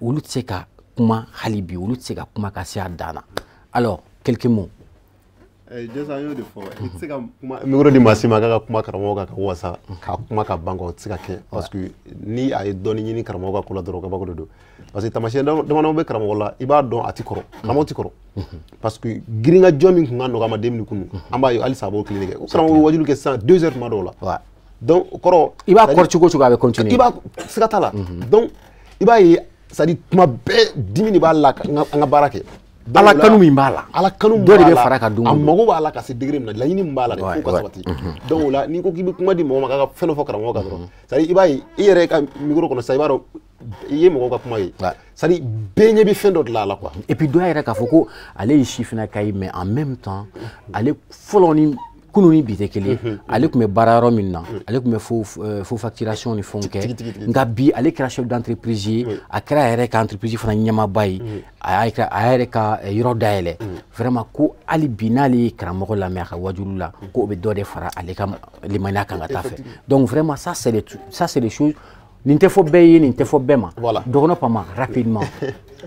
olu tɛ se ka kuma hali bi, olu tɛ se ka kuma ka se a dan na. Alors, quelques mots. Jasa, an y'o de fɔ, i tɛ se ka kuma micro di maa si ma k'a ka kuma karamɔgɔ kan ka wasa ka kuma ka ban, o tɛ se ka kɛ, parce que ni a ye dɔɔni ɲini karamɔgɔ ka ko la dɔrɔn, kabako de don. Parce que taamasiyɛn damadɔ bɛ karamɔgɔ la, i b'a dɔn a ti kɔrɔ, karamɔgɔ ti kɔrɔ, parce que girinkajɔ min tun ka nɔgɔ a ma den kunun, an b'a ye halisa a b'o kelen de kɛ. O karamɔgɔ bɛ wajulu kɛ sisan 2 heures tuma dɔw la. Donc o kɔrɔ, i b'a kɔrɔ cogo o cogo, a bɛ continuer. I b'a siga t'a la. Donc i b'a ye, c'est à dire tuma bɛɛ dimi de b'a la an ka baara kɛ. Ala kanu min b'a la, Ala kanu dɔ de bɛ fara ka don. A mago b'a la ka se degré min na, laɲini min b'a la dɛ, f'o ka sabati. Donc o la, n'i ko k'i bɛ kuma di mɔgɔ ma k'a ka fɛn dɔ fɔ karamɔgɔ kan dɔrɔn, c'est à dire i b'a ye i yɛrɛ ka micro kɔnɔ sisan, i b'a dɔn i ye mɔgɔw ka kuma ye, c'est à dire bɛɛ ɲɛ bɛ fɛn dɔ de la a la, quoi. Et puis dɔ y'a yɛrɛ k'a fɔ ko ale ye sifinnaka ye, mais en même temps ale fɔlɔ ni Kunun ni bi tɛ kelen, ale tun bɛ baara yɔrɔ min na, ale tun bɛ faux facturation ni fɛnw kɛ, nka bi ale kɛra chef d'entreprise ye, a kɛra yɛrɛ ka entreprise fana ɲɛmaaba ye, a yɛrɛ ka yɔrɔ dayɛlɛ. Vraiment ko hali bi n'ale ye karamɔgɔ lamɛn a ka wajulu la, ko o bɛ dɔ de fara ale ka limaniya kan ka taa fɛ. Donc vraiment ça c'est des choses, nin tɛ fɔ bɛɛ ye, nin tɛ fɔ bɛɛ ma. Dɔgɔnɔ Pama, rapidement.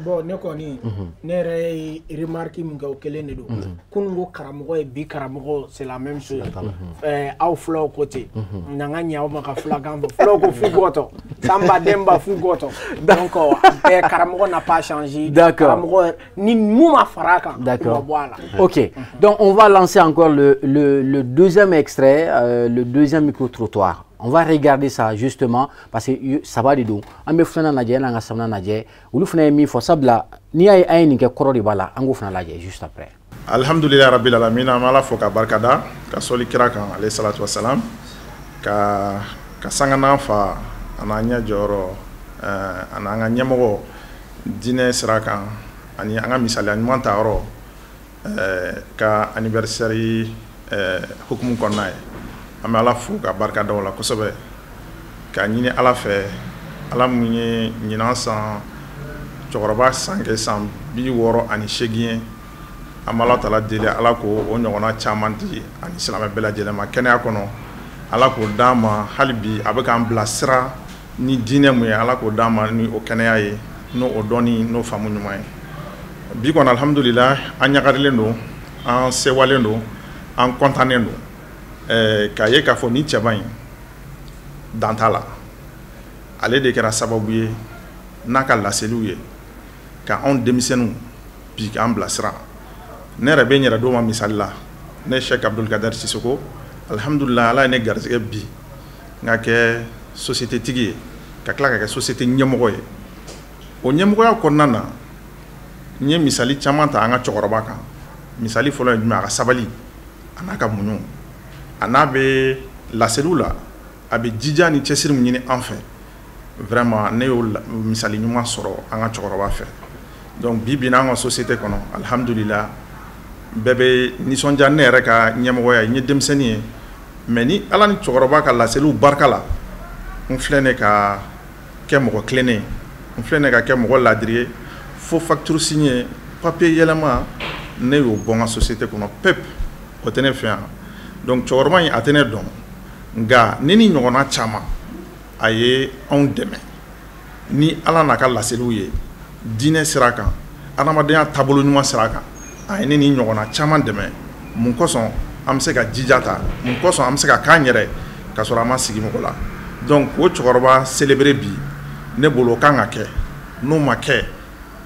Bon, ne kɔni, ne yɛrɛ ye remarque min kɛ, o kelen de don. Kunun ko karamɔgɔ ye, bi karamɔgɔ, c'est la même chose. Aw filaw ko ten, n'an ka ɲɛ aw ma ka filakan fɔ, filaw ko fu gɔtɔ, Samba Demba fu gɔtɔ. Donc bɛɛ karamɔgɔ n'a pas changé. D'accord. Karamɔgɔ ni mun ma fara a kan, o ma bɔ a la. Ok. Donc on va lancer encore le deuxième extrait, le deuxième micro-trottoir. On va regarder ça justement parce que saba de don. An bɛ filanan lajɛ, n'an ka sabanan lajɛ, olu fana ye min fɔ, sabula n'i y'a ye an ye nin kɛ, kɔrɔ de b'a la, an k'o fana lajɛ juste après. Alhamdulilayi rabbil alamin, an bɛ Ala fo ka barika da, ka sɔli kira kan alayhi salatu wasalam, ka sanga n'an fa a n'an ɲɛ jɔyɔrɔ, a n'an ka ɲɛmɔgɔ diinɛ sira kan, ani an ka misaliya ɲuman ta yɔrɔ ka anniversaire hukumu kɔnɔna ye. An bɛ Ala fo ka barika da o la kosɛbɛ, k'a ɲini Ala fɛ, Ala mun ye ɲinan san cɛkɔrɔba san kɛ san 68 ye, an bɛ Ala tala deli, Ala k'o o ɲɔgɔnna caman di ani silamɛ bɛɛ lajɛlen ma kɛnɛya kɔnɔ, Ala k'o d'an ma hali bi a bɛ k'an bilasira ni diinɛ mun ye, Ala k'o d'an ma ni o kɛnɛya ye, n'o o dɔnni n'o faamu ɲuman ye. Bi kɔni alhamdulilayi, an ɲagarilen don, an sewalen don, an kɔntannen don. K'a ye k'a fɔ ni cɛba in dan t'a la, ale de kɛra sababu ye n'a ka laseliw ye ka anw denmisɛnninw bi k'an bilasira. Ne yɛrɛ bɛ n yɛrɛ d'o ma misali la, ne Cheikh Abdul Kader Sissoko, alhamdulilayi, Ala ye ne garisɛgɛ bi n ka kɛ société tigi ye, ka tila ka kɛ société ɲɛmɔgɔ ye. O ɲɛmɔgɔya kɔnɔna na, n ye misali caman ta an ka cɛkɔrɔba kan. Misali fɔlɔ ye jumɛn? A ka sabali a n'a ka muɲu, a n'a bɛ laseliw la, a bɛ jija ni cɛsiri min ɲini an fɛ, vraiment ne y'o misali ɲuman sɔrɔ an ka cɛkɔrɔba fɛ. Donc bi bi in na an ka société kɔnɔ, alhamdulila, bɛɛ bɛ nisɔndiya ne yɛrɛ ka ɲɛmɔgɔya ye, n ye denmisɛnnin ye, mais ni Ala ni cɛkɔrɔba ka laseliw barika la, n filɛ ne ka kɛ mɔgɔ tilennen ye, n filɛ ne ka kɛ mɔgɔ ladiri ye, fo facture signé, papier yɛlɛma, ne y'o bɔ n ka société kɔnɔ pep, o tɛ ne fɛ yan. Donc cɛkɔrɔba in a tɛ ne dɔn, nka ni ni ɲɔgɔnna caman a ye anw dɛmɛ ni Ala n'a ka laseliw ye diinɛ sira kan, adamadenya taabolo ɲuman sira kan, a ye ne ni ɲɔgɔnna caman dɛmɛ. Mun kosɔn an bɛ se ka jija ta, mun kosɔn an bɛ se ka k'an yɛrɛ ka sɔrɔ an ma sigi mɔgɔ la. Donc o cɛkɔrɔba célébrer bi, ne bolo o kan ka kɛ, n'o ma kɛ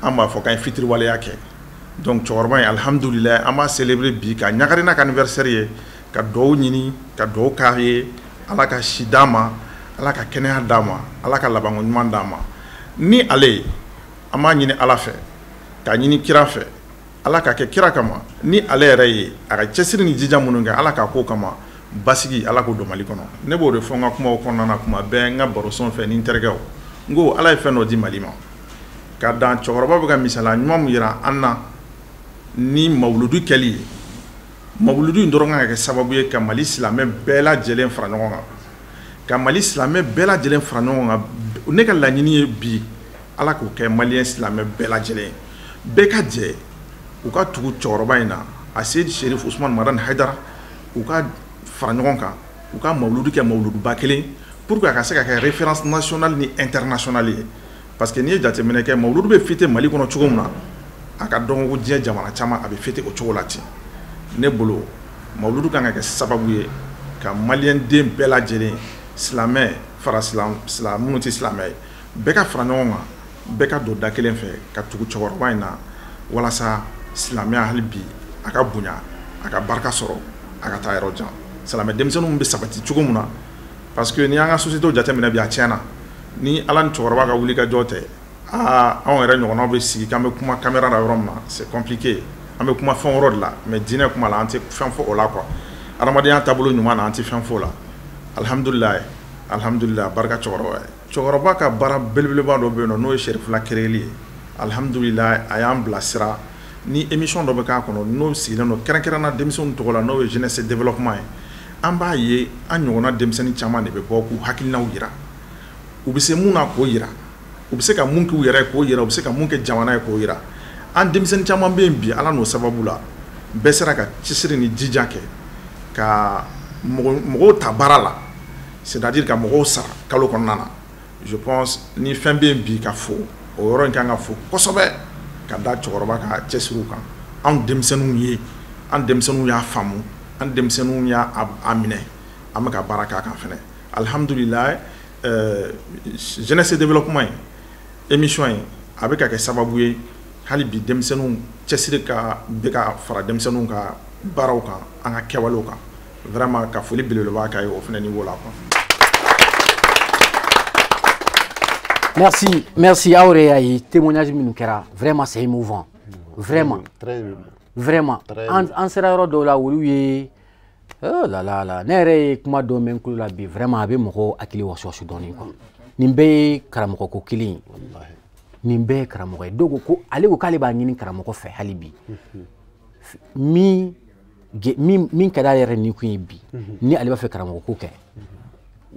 an b'a fɔ k'an ye fitiriwaleya kɛ. Donc cɛkɔrɔba in alhamdulilayi, an b'a célébrer bi ka ɲagari n'a ka anniversaire ye, ka duwawu ɲini, ka duwawu k'a ye, Ala ka si d'a ma, Ala ka kɛnɛya d'a ma, Ala ka labanko ɲuman d'a ma. Ni ale ye, an b'a ɲini Ala fɛ, k'a ɲini kira fɛ, Ala ka kɛ kira kama, ni ale yɛrɛ ye a ka cɛsiri ni jija minnu kɛ, Ala k'a k'o kama, basigi Ala k'o don Mali kɔnɔ. Ne b'o de fɔ n ka kumaw kɔnɔna na kuma bɛɛ, n ka barosɔn fɛ ni n terikɛw, n ko Ala ye fɛn dɔ di Mali ma, ka dan cɛkɔrɔba bɛ ka misaliya ɲuman min yira an na ni mawuludu kɛli ye. Mawuludu in dɔrɔn kan ka kɛ sababu ye ka Mali silamɛ bɛɛ lajɛlen fara ɲɔgɔn kan, ka Mali silamɛ bɛɛ lajɛlen fara ɲɔgɔn kan. Ne ka laɲini ye bi, Ala k'o kɛ maliyɛn silamɛ bɛɛ lajɛlen ye, bɛɛ ka jɛ u ka tugu cɛkɔrɔba in na, a Seyidi Cherif Ousmane Madani Haidara, u ka fara ɲɔgɔn kan, u ka mawuludu kɛ mawuluduba kelen pour que a ka se ka kɛ référence nationale ni internationale ye. Parce que n'i ye jateminɛ kɛ, mawuludu bɛ fêter Mali kɔnɔ cogo min na, a ka dɔn ko diɲɛ jamana caman a bɛ fêter o cogo la ten. Ne bolo mawuludu kan ka kɛ sababu ye ka maliyɛn den bɛɛ lajɛlen, silamɛ fara silamɛ minnu tɛ silamɛ ye, bɛɛ ka fara ɲɔgɔn kan, bɛɛ ka don da kelen fɛ ka tugu cɛkɔrɔba in na, walasa silamɛya hali bi a ka bonya, a ka barika sɔrɔ, a ka taa yɔrɔ jan. Silamɛ denmisɛnninw bɛ sabati cogo min na, parce que n'i y'an ka société jateminɛ bi, a tiɲɛna. Ni Ala ni cɛkɔrɔba ka wuli ka jɔ tɛ, aa anw yɛrɛ ɲɔgɔnnaw bɛ sigi k'an bɛ kuma caméra la yɔrɔ min na, c'est compliqué. An bɛ kuma fɛn wɛrɛ de la, mais diinɛ kuma la an tɛ fɛn fɔ o la quoi. Adamadenya taabolo ɲuman na an tɛ fɛn fɔ o la. Alhamdulilayi, alhamdulilayi, barika cɛkɔrɔba ye. Cɛkɔrɔba ka baara belebeleba dɔ bɛ yen nɔ, n'o ye Cherifula créer ye. Alhamdulilayi, a y'an bilasira Ni émission dɔ bɛ k'a kɔnɔ n'o sigilen don kɛrɛnkɛrɛnna denmisɛnninw tɔgɔ la, n'o ye jeunesse développement ye, an b'a ye an ɲɔgɔnna denmisɛnnin caman de bɛ bɔ k'u hakilinaw yira. U bɛ se mun na k'o yira, u bɛ se ka mun k'u yɛrɛ ye k'o yira, u bɛ se ka mun kɛ jamana ye k'o yira. An denmisɛnnin caman bɛ yen bi, Ala n'o sababu la, bɛɛ sera ka cɛsiri ni jija kɛ ka mɔgɔw ta baara la, c'est-à-dire ka mɔgɔw sara kalo kɔnɔna na. Je pense ni fɛn bɛ yen bi ka fo, o yɔrɔ in kan ka fo kosɛbɛ ka da cɛkɔrɔba ka cɛsiriw kan. Anw denmisɛnninw ye, an denmisɛnninw y'a faamu, an denmisɛnninw y'a a minɛ, an bɛ ka baara k'a kan fɛnɛ. Alhamdulilayi, jeunesse développement ye émission ye, a bɛ ka kɛ sababu ye hali bi denmisɛnninw cɛsiri ka bɛ ka fara denmisɛnninw ka baaraw kan, an ka kɛwalew kan. Vraiment ka foli belebeleba k'a ye o fana niveau la quoi. Merci, merci. Aw yɛrɛ y'a ye témoignage minnu kɛra, vraiment c'est émouvant. Vraiment. Très émouvant. Vraiment. An sera yɔrɔ dɔw la, olu ye oh là là là, ne yɛrɛ ye kuma dɔ mɛn n tulo la bi, vraiment a bɛ mɔgɔw hakili wasuwasu dɔɔnin quoi. Nin bɛɛ ye karamɔgɔ ko kelen ye. Nin bɛɛ ye karamɔgɔ ye. Dɔw ko ko ale ko k'ale b'a ɲini karamɔgɔ fɛ hali bi. Min ka d'ale yɛrɛ ni kun ye bi, ni ale b'a fɛ karamɔgɔ ko kɛ,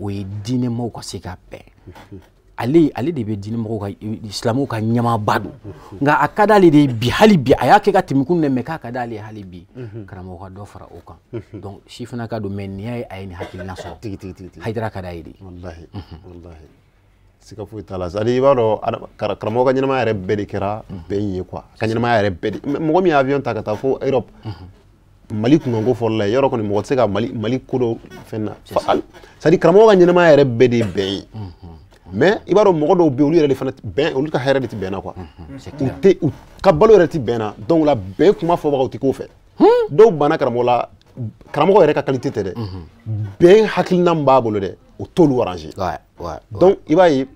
o ye diinɛmɔgɔw ka se ka bɛn. Ale de bɛ diinɛmɔgɔw ka, silamɛw ka ɲɛmaaba don, nka a ka d'ale de ye bi, hali bi a y'a kɛ ka tɛmɛ kun dɛ, mɛ k'a ka d'ale ye hali bi karamɔgɔ ka dɔ fara o kan. Donc si fana ka don, mɛ nin y'a ye a ye nin hakilina sɔrɔ. Tigi. Hayidara ka d'a ye de. Walahi, walahi. Siga foyi t'a la. C'est à dire i b'a dɔn, karamɔgɔ ka ɲɛnamaya yɛrɛ bɛɛ de kɛra bɛn ye quoi. A ka ɲɛnamaya yɛrɛ bɛɛ de. Mɔgɔ min ye avion ta ka taa fo Europe, Mali kunkanko fɔlɔ la, yɔrɔ kɔni mɔgɔ tɛ se ka Mali ko dɔ fɛn na. C'est à dire karamɔgɔ ka ɲɛnamaya yɛrɛ bɛɛ de ye bɛn ye. Mais i b'a dɔn, mɔgɔ dɔw bɛ yen, olu yɛrɛ de fana bɛn, olu ka hɛrɛ de tɛ bɛn na quoi. U tɛ u ka balo yɛrɛ tɛ bɛn na, donc la bɛn kuma fɔbagaw tɛ k'o fɛ. Dɔw banna karamɔgɔ la, karamɔgɔ yɛrɛ ka qualité tɛ dɛ. Bɛn hakilina min b'a bolo dɛ, o t'olu arranger. Donc i b'a ye,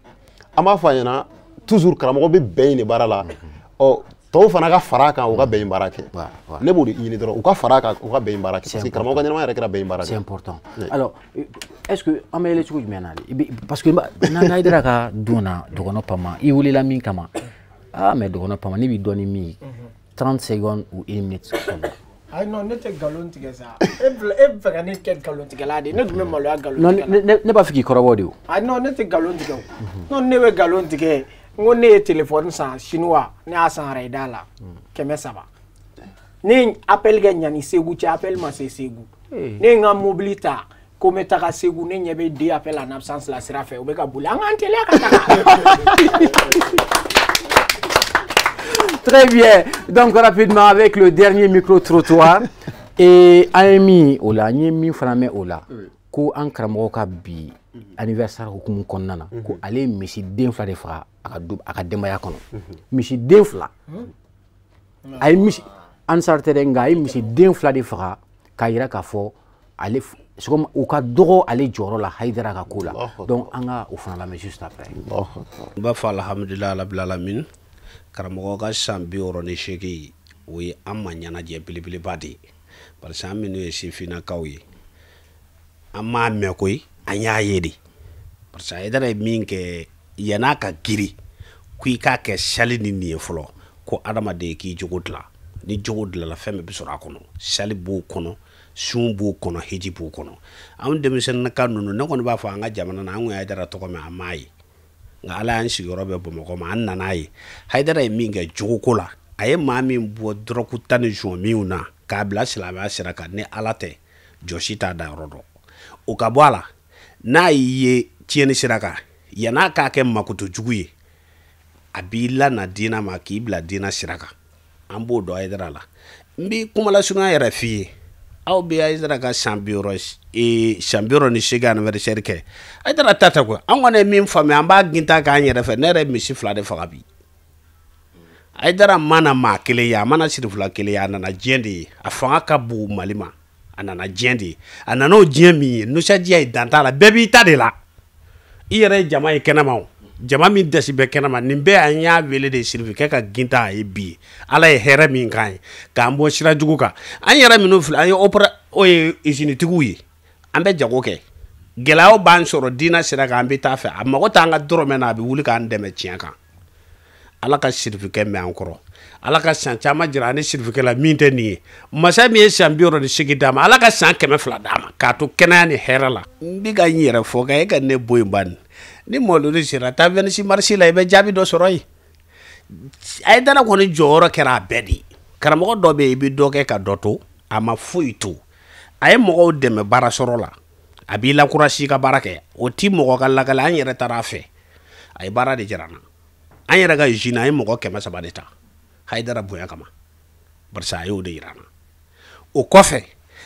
an b'a fɔ a ɲɛna toujours karamɔgɔ bɛ bɛn in de baara la. Ɔ tɔw fana ka fara a kan, u ka bɛn in baara kɛ. Ne b'o de ɲini dɔrɔn, u ka fara a kan, u ka bɛn in baara kɛ. Parce que karamɔgɔ ka ɲɛnamaya yɛrɛ kɛra bɛn in baara de. C'est important. Alors, est-ce que an bɛ yɛlɛ cogo jumɛn na de? Parce que n'an Hayidara ka don na dɔgɔnɔ Pama, i welela min kama, ah mais dɔgɔnɔ Pama, ne b'i dɔn ni min ye, 30 secondes ou 1 minute seulement. Ayi non, ne tɛ nkalon tigɛ sa. E bɛ fɛ ka ne kɛ nkalontigɛla de ye. Ne tun bɛ maloya nkalon tigɛ la. Non, ne b'a fɛ k'i kɔrɔbɔ de o. Ayi non, ne tɛ nkalon tigɛ o. Non, ne bɛ nkalon tigɛ. N ko ne ye téléphone san chinois, ne y'a san Arayida la 300. Ne ye appel kɛ ɲani Segu cɛ, appel ma se Segu. Ne ye n ka mobili ta ko n bɛ taga Segu, ne ɲɛ bɛ deux appels en absence la sira fɛ, u bɛ ka boli, an k'an teliya ka taga. Très bien. Donc rapidement avec le dernier micro-trottoir. Et an ye min o la, an ye min fana mɛn o la, ko an karamɔgɔ ka bi anniversaire hukumu kɔnɔna na, ko ale ye misiden fila de faga a ka denbaya kɔnɔ. Misiden fila. A ye misi, Ansar tɛ dɛ, nka a ye misiden fila de faga k'a yira k'a fɔ ale u ka dɔgɔ ale jɔyɔrɔ la Hayidara ka ko la. Donc an ka o fana lamɛn juste après. N b'a fɔ alhamdulilayi rabbil alamin. Karamɔgɔ ka san 68 o ye an ma ɲɛnajɛ belebeleba de ye, parce que an minnu ye sifinnakaw ye, an m'a mɛn koyi, an y'a ye de. Parce que Hayidara ye min kɛ, yann'a ka girin ko i k'a kɛ sali ni nin ye fɔlɔ, ko adamaden k'i jogo dilan. Ni jogo dilanna, fɛn bɛɛ bɛ sɔrɔ a kɔnɔ. Sali b'o kɔnɔ, sun b'o kɔnɔ, hiji b'o kɔnɔ. Anw denmisɛnninka ninnu, ne kɔni b'a fɔ an ka jamana na, an kun ye Hayidara tɔgɔ mɛn, an m'a ye. Nka Ala y'an sigiyɔrɔ bɛn Bamakɔ ma, an nana ye. Hayidara ye min kɛ jogoko la, a ye maa min bɔ dɔrɔgu ta ni zɔnminw na k'a bila silamɛya sira kan, ni Ala tɛ jɔsi t'a da yɔrɔ dɔn. O ka bɔ a la, n'a y'i ye tiɲɛni sira kan, yann'a k'a kɛ makoto jugu ye, a b'i lana diinɛ ma k'i bila diinɛ sira kan. An b'o dɔn Hayidara la. N b'i kumalasurunya yɛrɛ f'i ye, aw bɛ Hayidara ka san 68 anniversaire kɛ. Hayidara ta tɛ koyi, an kɔni ye min faamuya, an b'a ginta k'an yɛrɛ fɛ. Ne yɛrɛ ye misi fila de faga bi. Hayidara mana maa kelen ye, a mana sirifila kelen ye, a nana diɲɛ de ye. A fanga ka bon Mali ma, a nana diɲɛ de ye. A nana o diɲɛ min ye, nisɔndiya ye dan t'a la, bɛɛ b'i ta de la. I yɛrɛ ye jama ye kɛnɛma o, jama min dasi bɛ kɛnɛma, nin bɛɛ an y'a wele de sirifikɛ ka ginta a ye bi. Ala ye hɛrɛ min k'an ye k'an bɔ sira jugu kan. An yɛrɛ minnu filɛ, an ye opéra, o ye usinitigiw ye, an bɛ jago kɛ, gɛlɛyaw b'an sɔrɔ diinɛ sira kan, an bɛ taa fɛ. A mago t'an ka dɔrɔmɛ na, a bɛ wuli k'an dɛmɛ tiɲɛ kan. Ala ka sirifikɛ mɛn an kɔrɔ, Ala ka san caman jira ani sirifikɛ la min tɛ nin ye. Masa min ye san 68 d'a ma, Ala ka san 200 d'a ma k'a to kɛnɛya ni hɛrɛ la. N bɛ ka n yɛrɛ fɔ ka e ka ne bɔ yen bani. Ni mɔlɔli sera taa 26 mars la, i bɛ jaabi dɔ sɔrɔ yen. Hayidara kɔni jɔyɔrɔ kɛra a bɛɛ de ye. Karamɔgɔ dɔ bɛ yen, i bɛ dɔ kɛ ka dɔ to, a ma foyi to. A ye mɔgɔw dɛmɛ baara sɔrɔ la, a b'i lakurasi i ka baara kɛ. O ti mɔgɔ ka lakale, an yɛrɛ taara a fɛ, a ye baara de jira an na. An yɛrɛ ka usine, a ye mɔgɔ 300 de ta Hayidara bonya kama, barisa a y'o de jira an na. O kɔfɛ,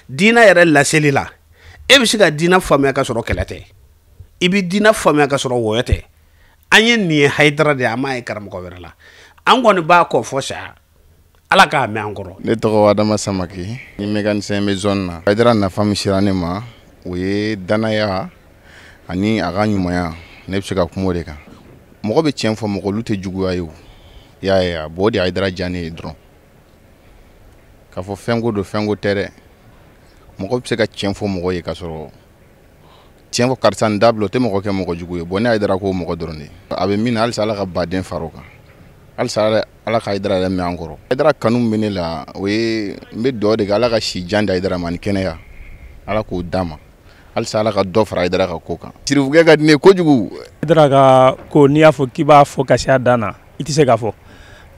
diinɛ yɛrɛ laseli la, e bɛ se ka diinɛ faamuya ka sɔrɔ kɛlɛ tɛ, i bɛ diinɛ faamuya ka sɔrɔ wɔyɔ tɛ. An ye nin ye Hayidara de ye, an m'a ye karamɔgɔ wɛrɛ la. An kɔni b'a kɔ fɔ saya, Ala k'a mɛn an kɔrɔ. Ne tɔgɔ Adama Samake, ni mécanicien bɛ zone na. Hayidara nafa min sera ne ma, o ye danaya ani a ka ɲumanya. Ne bɛ se ka kuma o de kan. Mɔgɔ bɛ tiɲɛ fɔ mɔgɔ, olu tɛ juguya ye o. I y'a ye a, bon o de ye Hayidara diya ne ye dɔrɔn. K'a fɔ fɛnko don, fɛnko tɛ dɛ. Mɔgɔ bɛ se ka tiɲɛ fɔ mɔgɔ ye k'a sɔrɔ tiɲɛ fɔ karisa nin dabila, o tɛ mɔgɔ kɛ mɔgɔ jugu ye. Bon ne Hayidara k'o mɔgɔ dɔrɔn de ye. A bɛ min na, halisa Ala ka baden far'o kan. Halisa Ala ka Hayidara yɛrɛ mɛn an kɔrɔ. Hayidara kanu min bɛ ne la, o ye n bɛ dugawu de kɛ Ala ka si jan di Hayidara ma ani kɛnɛya. Ala k'o d'a ma. Halisa Ala ka dɔ fara Hayidara ka ko kan. Sirifukɛ ka di ne ye kojugu. Hayidara ka ko, n'i y'a fɔ k'i b'a fɔ ka se a dan na, i tɛ se k'a fɔ.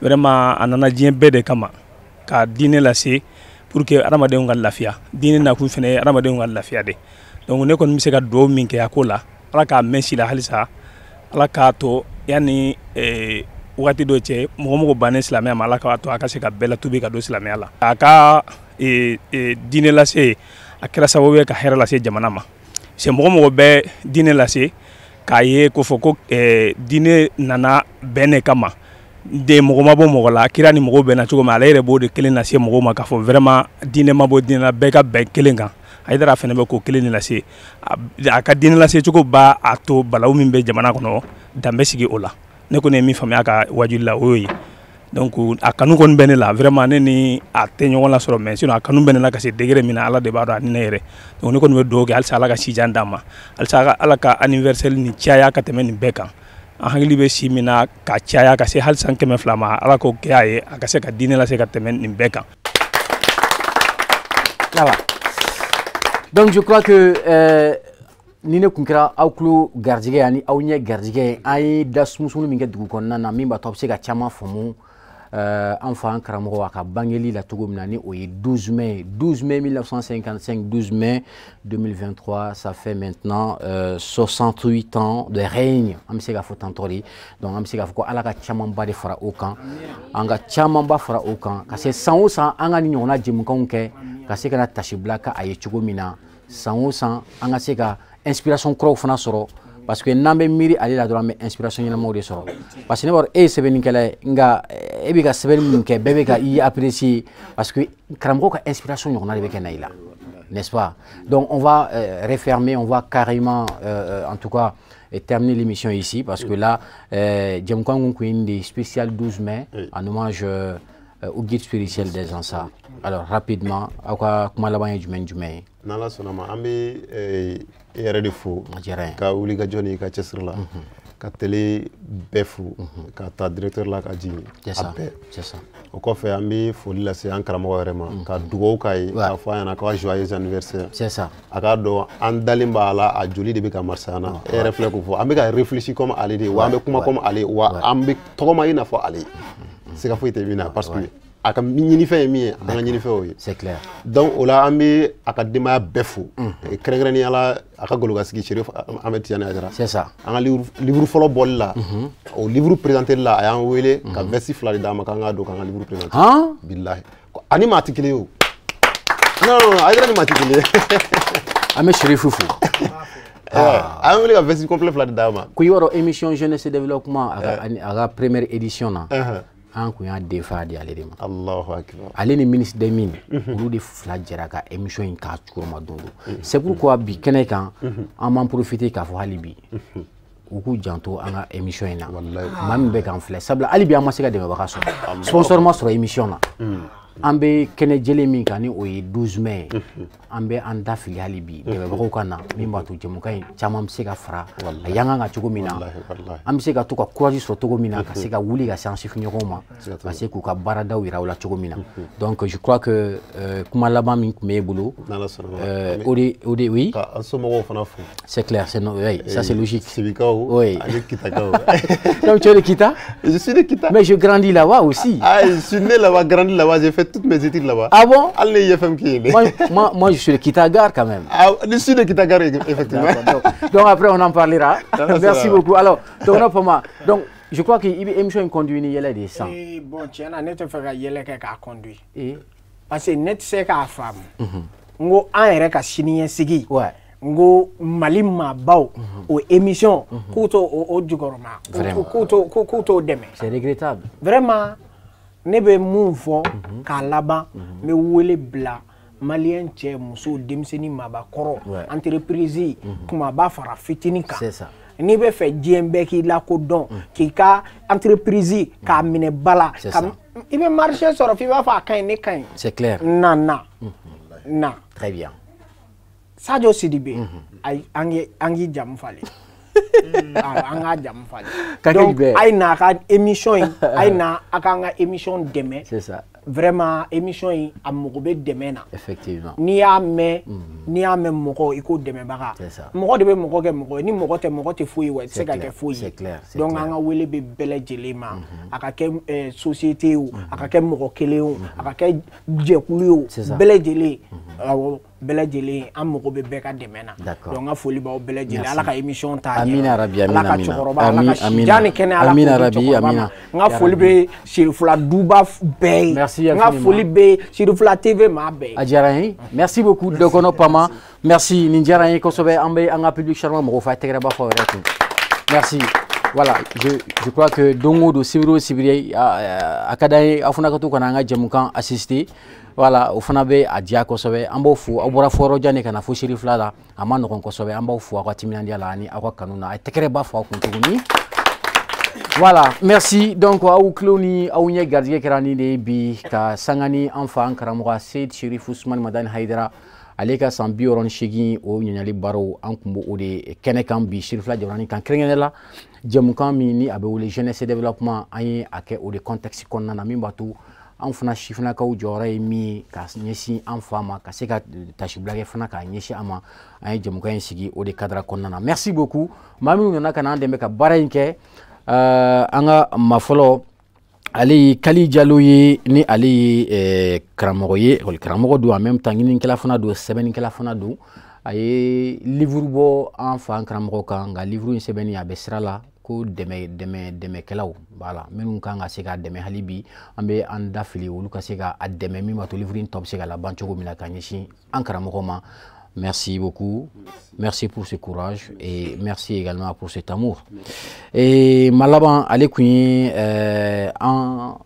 Vraiment, a nana diɲɛ bɛɛ de kama ka diinɛ lase pour que adamadenw ka lafiya. Diinɛ nakun fana ye adamadenw ka lafiya de. Donc ne kɔni bɛ se ka dugawu min kɛ a ko la, Ala k'a mɛn si la halisa, Ala k'a to yanni wagati dɔ cɛ, mɔgɔ mɔgɔ bannen silamɛya ma, Ala k'a to a ka se ka bɛɛ latubi ka don silamɛya la. A ka diinɛ lase, a kɛra sababu ye ka hɛrɛ lase jamana ma. C'est mɔgɔ mɔgɔ bɛ diinɛ lase k'a ye k'o fɔ ko diinɛ nana bɛn de kama, de mɔgɔ ma bɔ mɔgɔ la, kira ni mɔgɔw bɛnna cogo min, ale yɛrɛ b'o de kelen lase mɔgɔw ma k'a fɔ vraiment diinɛ ma bɔ diinɛ la, bɛɛ ka bɛn kelen kan. Hayidara fana bɛ k'o kelen de lase. A ka diinɛ lase cogo b'a a to balawu min bɛ jamana kɔnɔ, dan bɛ sigi o la. Ne kɔni ye min faamuya a ka wajuli la, o y'o ye. Donc a kanu kɔni bɛ ne la vraiment, ne ni a tɛ ɲɔgɔn lasɔrɔ, mais sinon a kanu bɛ ne la ka se degré min na, Ala de b'a dɔn ani ne yɛrɛ. Donc ne kɔni bɛ dugawu kɛ halisa Ala ka si jan d'a ma, halisa Ala ka anniversaire nin caya ka tɛmɛ nin bɛɛ kan. An hakili bɛ si min na ka caya ka se hali san 200 ma, Ala k'o kɛ a ye, a ka se ka diinɛ lase ka tɛmɛ nin bɛɛ kan. Voilà. Donc je crois que ni ne kun kɛra aw tulo garijɛgɛ ani aw ɲɛ garijɛgɛ, an ye da sumusumuni min kɛ dugu kɔnɔna na, min b'a to a bɛ se ka caman faamu an fa an karamɔgɔ a ka bangeli la cogo min na, ni o ye 12 mai, 12 mai 1955, 12 mai 2023, ça fait maintenant 68 ans de règne. An bɛ se k'a fɔ tantɔ de. Donc an bɛ se k'a fɔ ko Ala ka camanba de fara o kan, an ka camanba fara o kan, ka se san o san an ka nin ɲɔgɔnna jɛmukanw kɛ, ka se ka na tasibila k'a ye cogo min na, san o san an ka se ka inspiration kuraw fana sɔrɔ, parce que n'an bɛ miiri ale la dɔrɔn, an bɛ inspiration ɲɛnamaw de sɔrɔ. Parce que ne b'a dɔn e ye sɛbɛnnikɛla ye, nka e bɛ ka sɛbɛnni minnu kɛ, bɛɛ bɛ ka i apprécier, parce que karamɔgɔ ka inspiration ɲɔgɔnna de bɛ kɛ na i la, n'est-ce pas? Donc on va refermer, on va carrément en tout cas terminer l'émission ici, parce que là jɛmukan kun ye nin de spécial 12 mai en hommage au guide spirituel des Ansars. Alors rapidement, aw ka kuma laban ye jumɛn jumɛn ye? N'Ala sɔnna ma, an bɛ e yɛrɛ de fo ka wuli ka jɔ n'i ka cɛsiri la, ka télé bɛɛ fo, ka taa directeur la ka jigin a bɛɛ. O kɔfɛ, an bɛ foli lase an karamɔgɔ yɛrɛ ma, ka dugawu k'a ye, k'a fɔ a ɲɛna k'a joyeux anniversaire. C'est ça. A k'a dɔn an dalen b'a la, a joli de bɛ ka marcher an na. E yɛrɛ filɛ k'o fɔ, an bɛ ka réfléchir comme ale de ye, wa an bɛ kuma comme ale, wa an bɛ tɔgɔma i n'a fɔ ale. Siga foyi tɛ min na, parce que a ka ɲinifɛn ye min ye, an ka ɲinifɛn y'o ye. C'est clair. Donc o la, an bɛ a ka denbaya bɛɛ fo, kɛrɛnkɛrɛnnenya la a ka golokasigi Cherif Ahmed Tidiane Haidara. C'est ça. An ka livre fɔlɔ bɔli la, o livre présenté la, a y'an wele ka veste fila de d'an ma k'an k'a don k'an ka livre présenté. Han? Bilahi. Ani maa tɛ kelen ye o. Non non non, Haidara ni maa tɛ kelen ye. An bɛ Cherif fo. A y'an wele ka veste complet fila de d'an ma. Ko i b'a dɔn émission jeunesse et développement a ka première édition na, an kun y'a denfa di ale de ma. Allahu akbar. Ale ni ministre des mines, olu de fila jɛra ka émission in k'a cogoma don don. C'est pourquoi bi kɛnɛ kan, an b'an profiter k'a fɔ hali bi u k'u janto an ka émission in na. Maa min bɛ k'an filɛ, sabula hali bi an ma se ka dɛmɛbaga sɔrɔ, sponsor ma sɔrɔ émission na. An bɛ kɛnɛ jɛlen min kan ni o ye 12 mai an bɛ an da fili hali bi dɛmɛbagaw ka na min b'a to jɛmukan in caman bɛ se ka fara a yangan kan cogo min na an bɛ se ka to ka courage sɔrɔ cogo min na ka se ka wuli ka se an sifinɲɔgɔnw ma ka se k'u ka baaradaw yira u la cogo min na. Donc je crois que kuma laban min tun bɛ e bolo o de oui. Ka an somɔgɔw fana fo. C'est clair, c'est oui, ça c'est logique. Sibikaw oui. Ani Kitakaw. Donc tu es de Kita? Je suis de Kita. Mais je grandis là-bas aussi. Ah, je suis né là-bas, grandi là-bas, j'ai fait toutes mes études là-bas. Ah bon? Allez, IFM qui est né. Moi, je suis de Kitagare quand même. Ah, je suis de Kitagare, effectivement. Donc après, on en parlera. Merci beaucoup. Alors, donc, je crois que l'émission conduit, il y a des sangs. Bon, tiens, je te ferai yɛlɛ kɛ k'a conduit. Parce que ne tɛ se k'a faamu. N ko an yɛrɛ ka siniɲɛsigi. N ko Mali maabaw o émission k'u t'o o jukɔrɔma. K'u t'o dɛmɛ. C'est regrettable. Vraiment. Ne bɛ mun fɔ k'a laban n bɛ wele bila maliyɛn cɛ muso denmisɛnnin maabakɔrɔ entreprise kumaba fara fitinin kan n'i bɛ fɛ diɲɛ bɛɛ k'i lakodɔn k'i ka entreprise k'a minɛ ba la i bɛ marché sɔrɔ f'i b'a fɔ a ka ɲi ne ka ɲi. C'est clair. Na na na. Très bien. Sadio Sidibe ayi an k'i jamu falen. An k'a jamu falen. Donc a ye n'a ka émission in a ye na a k'an ka émission dɛmɛ. C'est ça. Vraiment émission in a mago bɛ dɛmɛ na. Effectivement. N'i y'a mɛn mɔgɔ i ko dɛmɛbaga. C'est ça. Mɔgɔ de bɛ mɔgɔ kɛ mɔgɔ ye ni mɔgɔ tɛ mɔgɔ tɛ foyi ye wa i tɛ se ka kɛ foyi ye. C'est clair. Donc an ka wele bɛ bɛɛ lajɛlen ma. A ka kɛ société ye o a ka kɛ mɔgɔ kelen ye o a ka kɛ jɛkulu ye o bɛɛ lajɛlen awɔ. Bɛɛ lajɛlen an mago bɛ bɛɛ ka dɛmɛ na. Donc n ka foli b'aw bɛɛ lajɛlen Ala ka émission taa ɲɛ. Amina rabi amina. Ala ka cɛkɔrɔba Ala ka sijan ni kɛnɛya Ala k'o di cɛkɔrɔba ma. N ka foli bɛ Sirifila duba bɛɛ ye. Merci N ka foli bɛ Sirifila TV maa bɛɛ ye. A diyara n ye. Merci beaucoup Dɔgɔnɔ Pama. Merci nin diyara n ye kosɛbɛ an bɛ an ka public charmant mɔgɔw fɔ a tɛgɛrɛ b'a fɔ aw yɛrɛ kun. Merci. Voilà, je crois que don o don sibiri o sibiri a ka d'an ye aw fana ka to ka na an ka jɛmukan assister. Voilà, o fana bɛ a diya kosɛbɛ an b'aw fo aw bɔra fo yɔrɔ jan de ka na fo Sirifila la a ma nɔgɔn kosɛbɛ an b'aw fo aw ka timinandiya la ani aw ka kanu na a ye tɛgɛrɛ ba fɔ aw kun tuguni. Voilà, merci. Donc aw tulo ni aw ɲɛ garijɛgɛ kɛra nin de ye bi ka sanga ni an fa an karamɔgɔ Seyid Cherif Ousmane Madani Hayidara ale ka san 68 o ɲininkali baaraw an kun b'o de kɛnɛ kan bi Sirifila jamana kan kɛrɛnkɛrɛnnenya la jɛmukan min ni a bɛ wele jeunesse développement an ye a kɛ o de contexte kɔnɔna na min b'a to an fana sifinnakaw jɔyɔrɔ ye min ye ka ɲɛsin an fa ma ka se ka tasibila kɛ fana k'a ɲɛsin an ma an ye jɛmukan in sigi o de cadre kɔnɔna na. Merci beaucoup maa minnu nana ka na an dɛmɛ ka baara in kɛ an ka maa fɔlɔ ale ye Kali Jalo ye ni ale ye karamɔgɔ ye ekɔli karamɔgɔ don en même temps ɲininikɛla fana don sɛbɛnnikɛla fana don a ye livre bɔ an fa an karamɔgɔ kan nka livre in sɛbɛnni a bɛ sira la ko dɛmɛkɛlaw voilà minnu kan ka se k'a dɛmɛ hali bi an bɛ an da fili olu ka se k'a dɛmɛ min b'a to livre in tɔ bɛ se ka laban cogo min na ka ɲɛsin an karamɔgɔ ma. Merci beaucoup. Merci pour ce courage et merci également pour cet amour. Et malaban ale kun ye an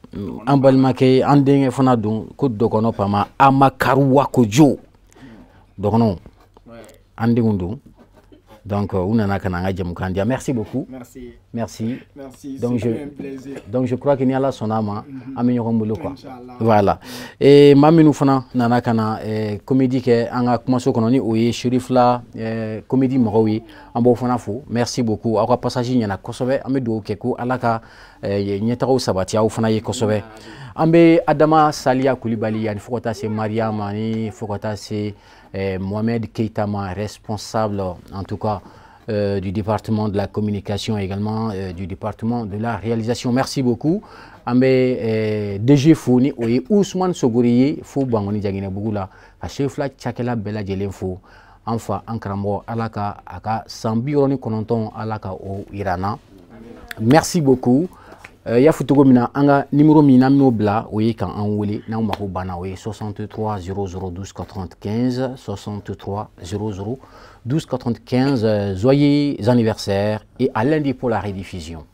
balimakɛ an denkɛ fana don ko Dɔgɔnɔ Pama Amakaruwa Kojo Dɔgɔnɔ an denw don. Donc, u nana ka na an ka jɛmukan diya. Merci beaucoup. Merci. Merci. Merci. Donc, c'est un plaisir. Donc, je crois que ni Ala sɔnna a ma, an bɛ ɲɔgɔn bolo quoi. Voilà. Et maa minnu fana nana ka na comédie kɛ an ka kumaso kɔnɔ ni o ye Sirifila comédie mɔgɔw ye, an b'aw fana fo. Merci beaucoup. Aw ka passage ɲɛna kosɛbɛ. An bɛ dugawu kɛ ko Ala ka ɲɛtagaw sabati aw fana ye kosɛbɛ. An bɛ Adama Saliya Kulibali ani fo ka taa se Mariam ani fo ka taa se Mohamed Keita ma, responsable en tout cas du département de la communication et également du département de la réalisation. Merci beaucoup. An bɛ DG fo ni o ye Ousmane Sogori ye fo Bangoni Jaginɛbugu la ka Sirifila cakɛla bɛɛ lajɛlen fo. An fa an karamɔgɔ Ala ka a ka san 69 Ala ka o yira an na. Merci beaucoup. Y'a fɔ cogo min na an ka numéro min n'an bɛn'o bila o ye k'an wele n'aw mako banna o ye 63 00 12 95 63 00 12 95. Joyeux anniversaire et à lundi pour la rediffusion.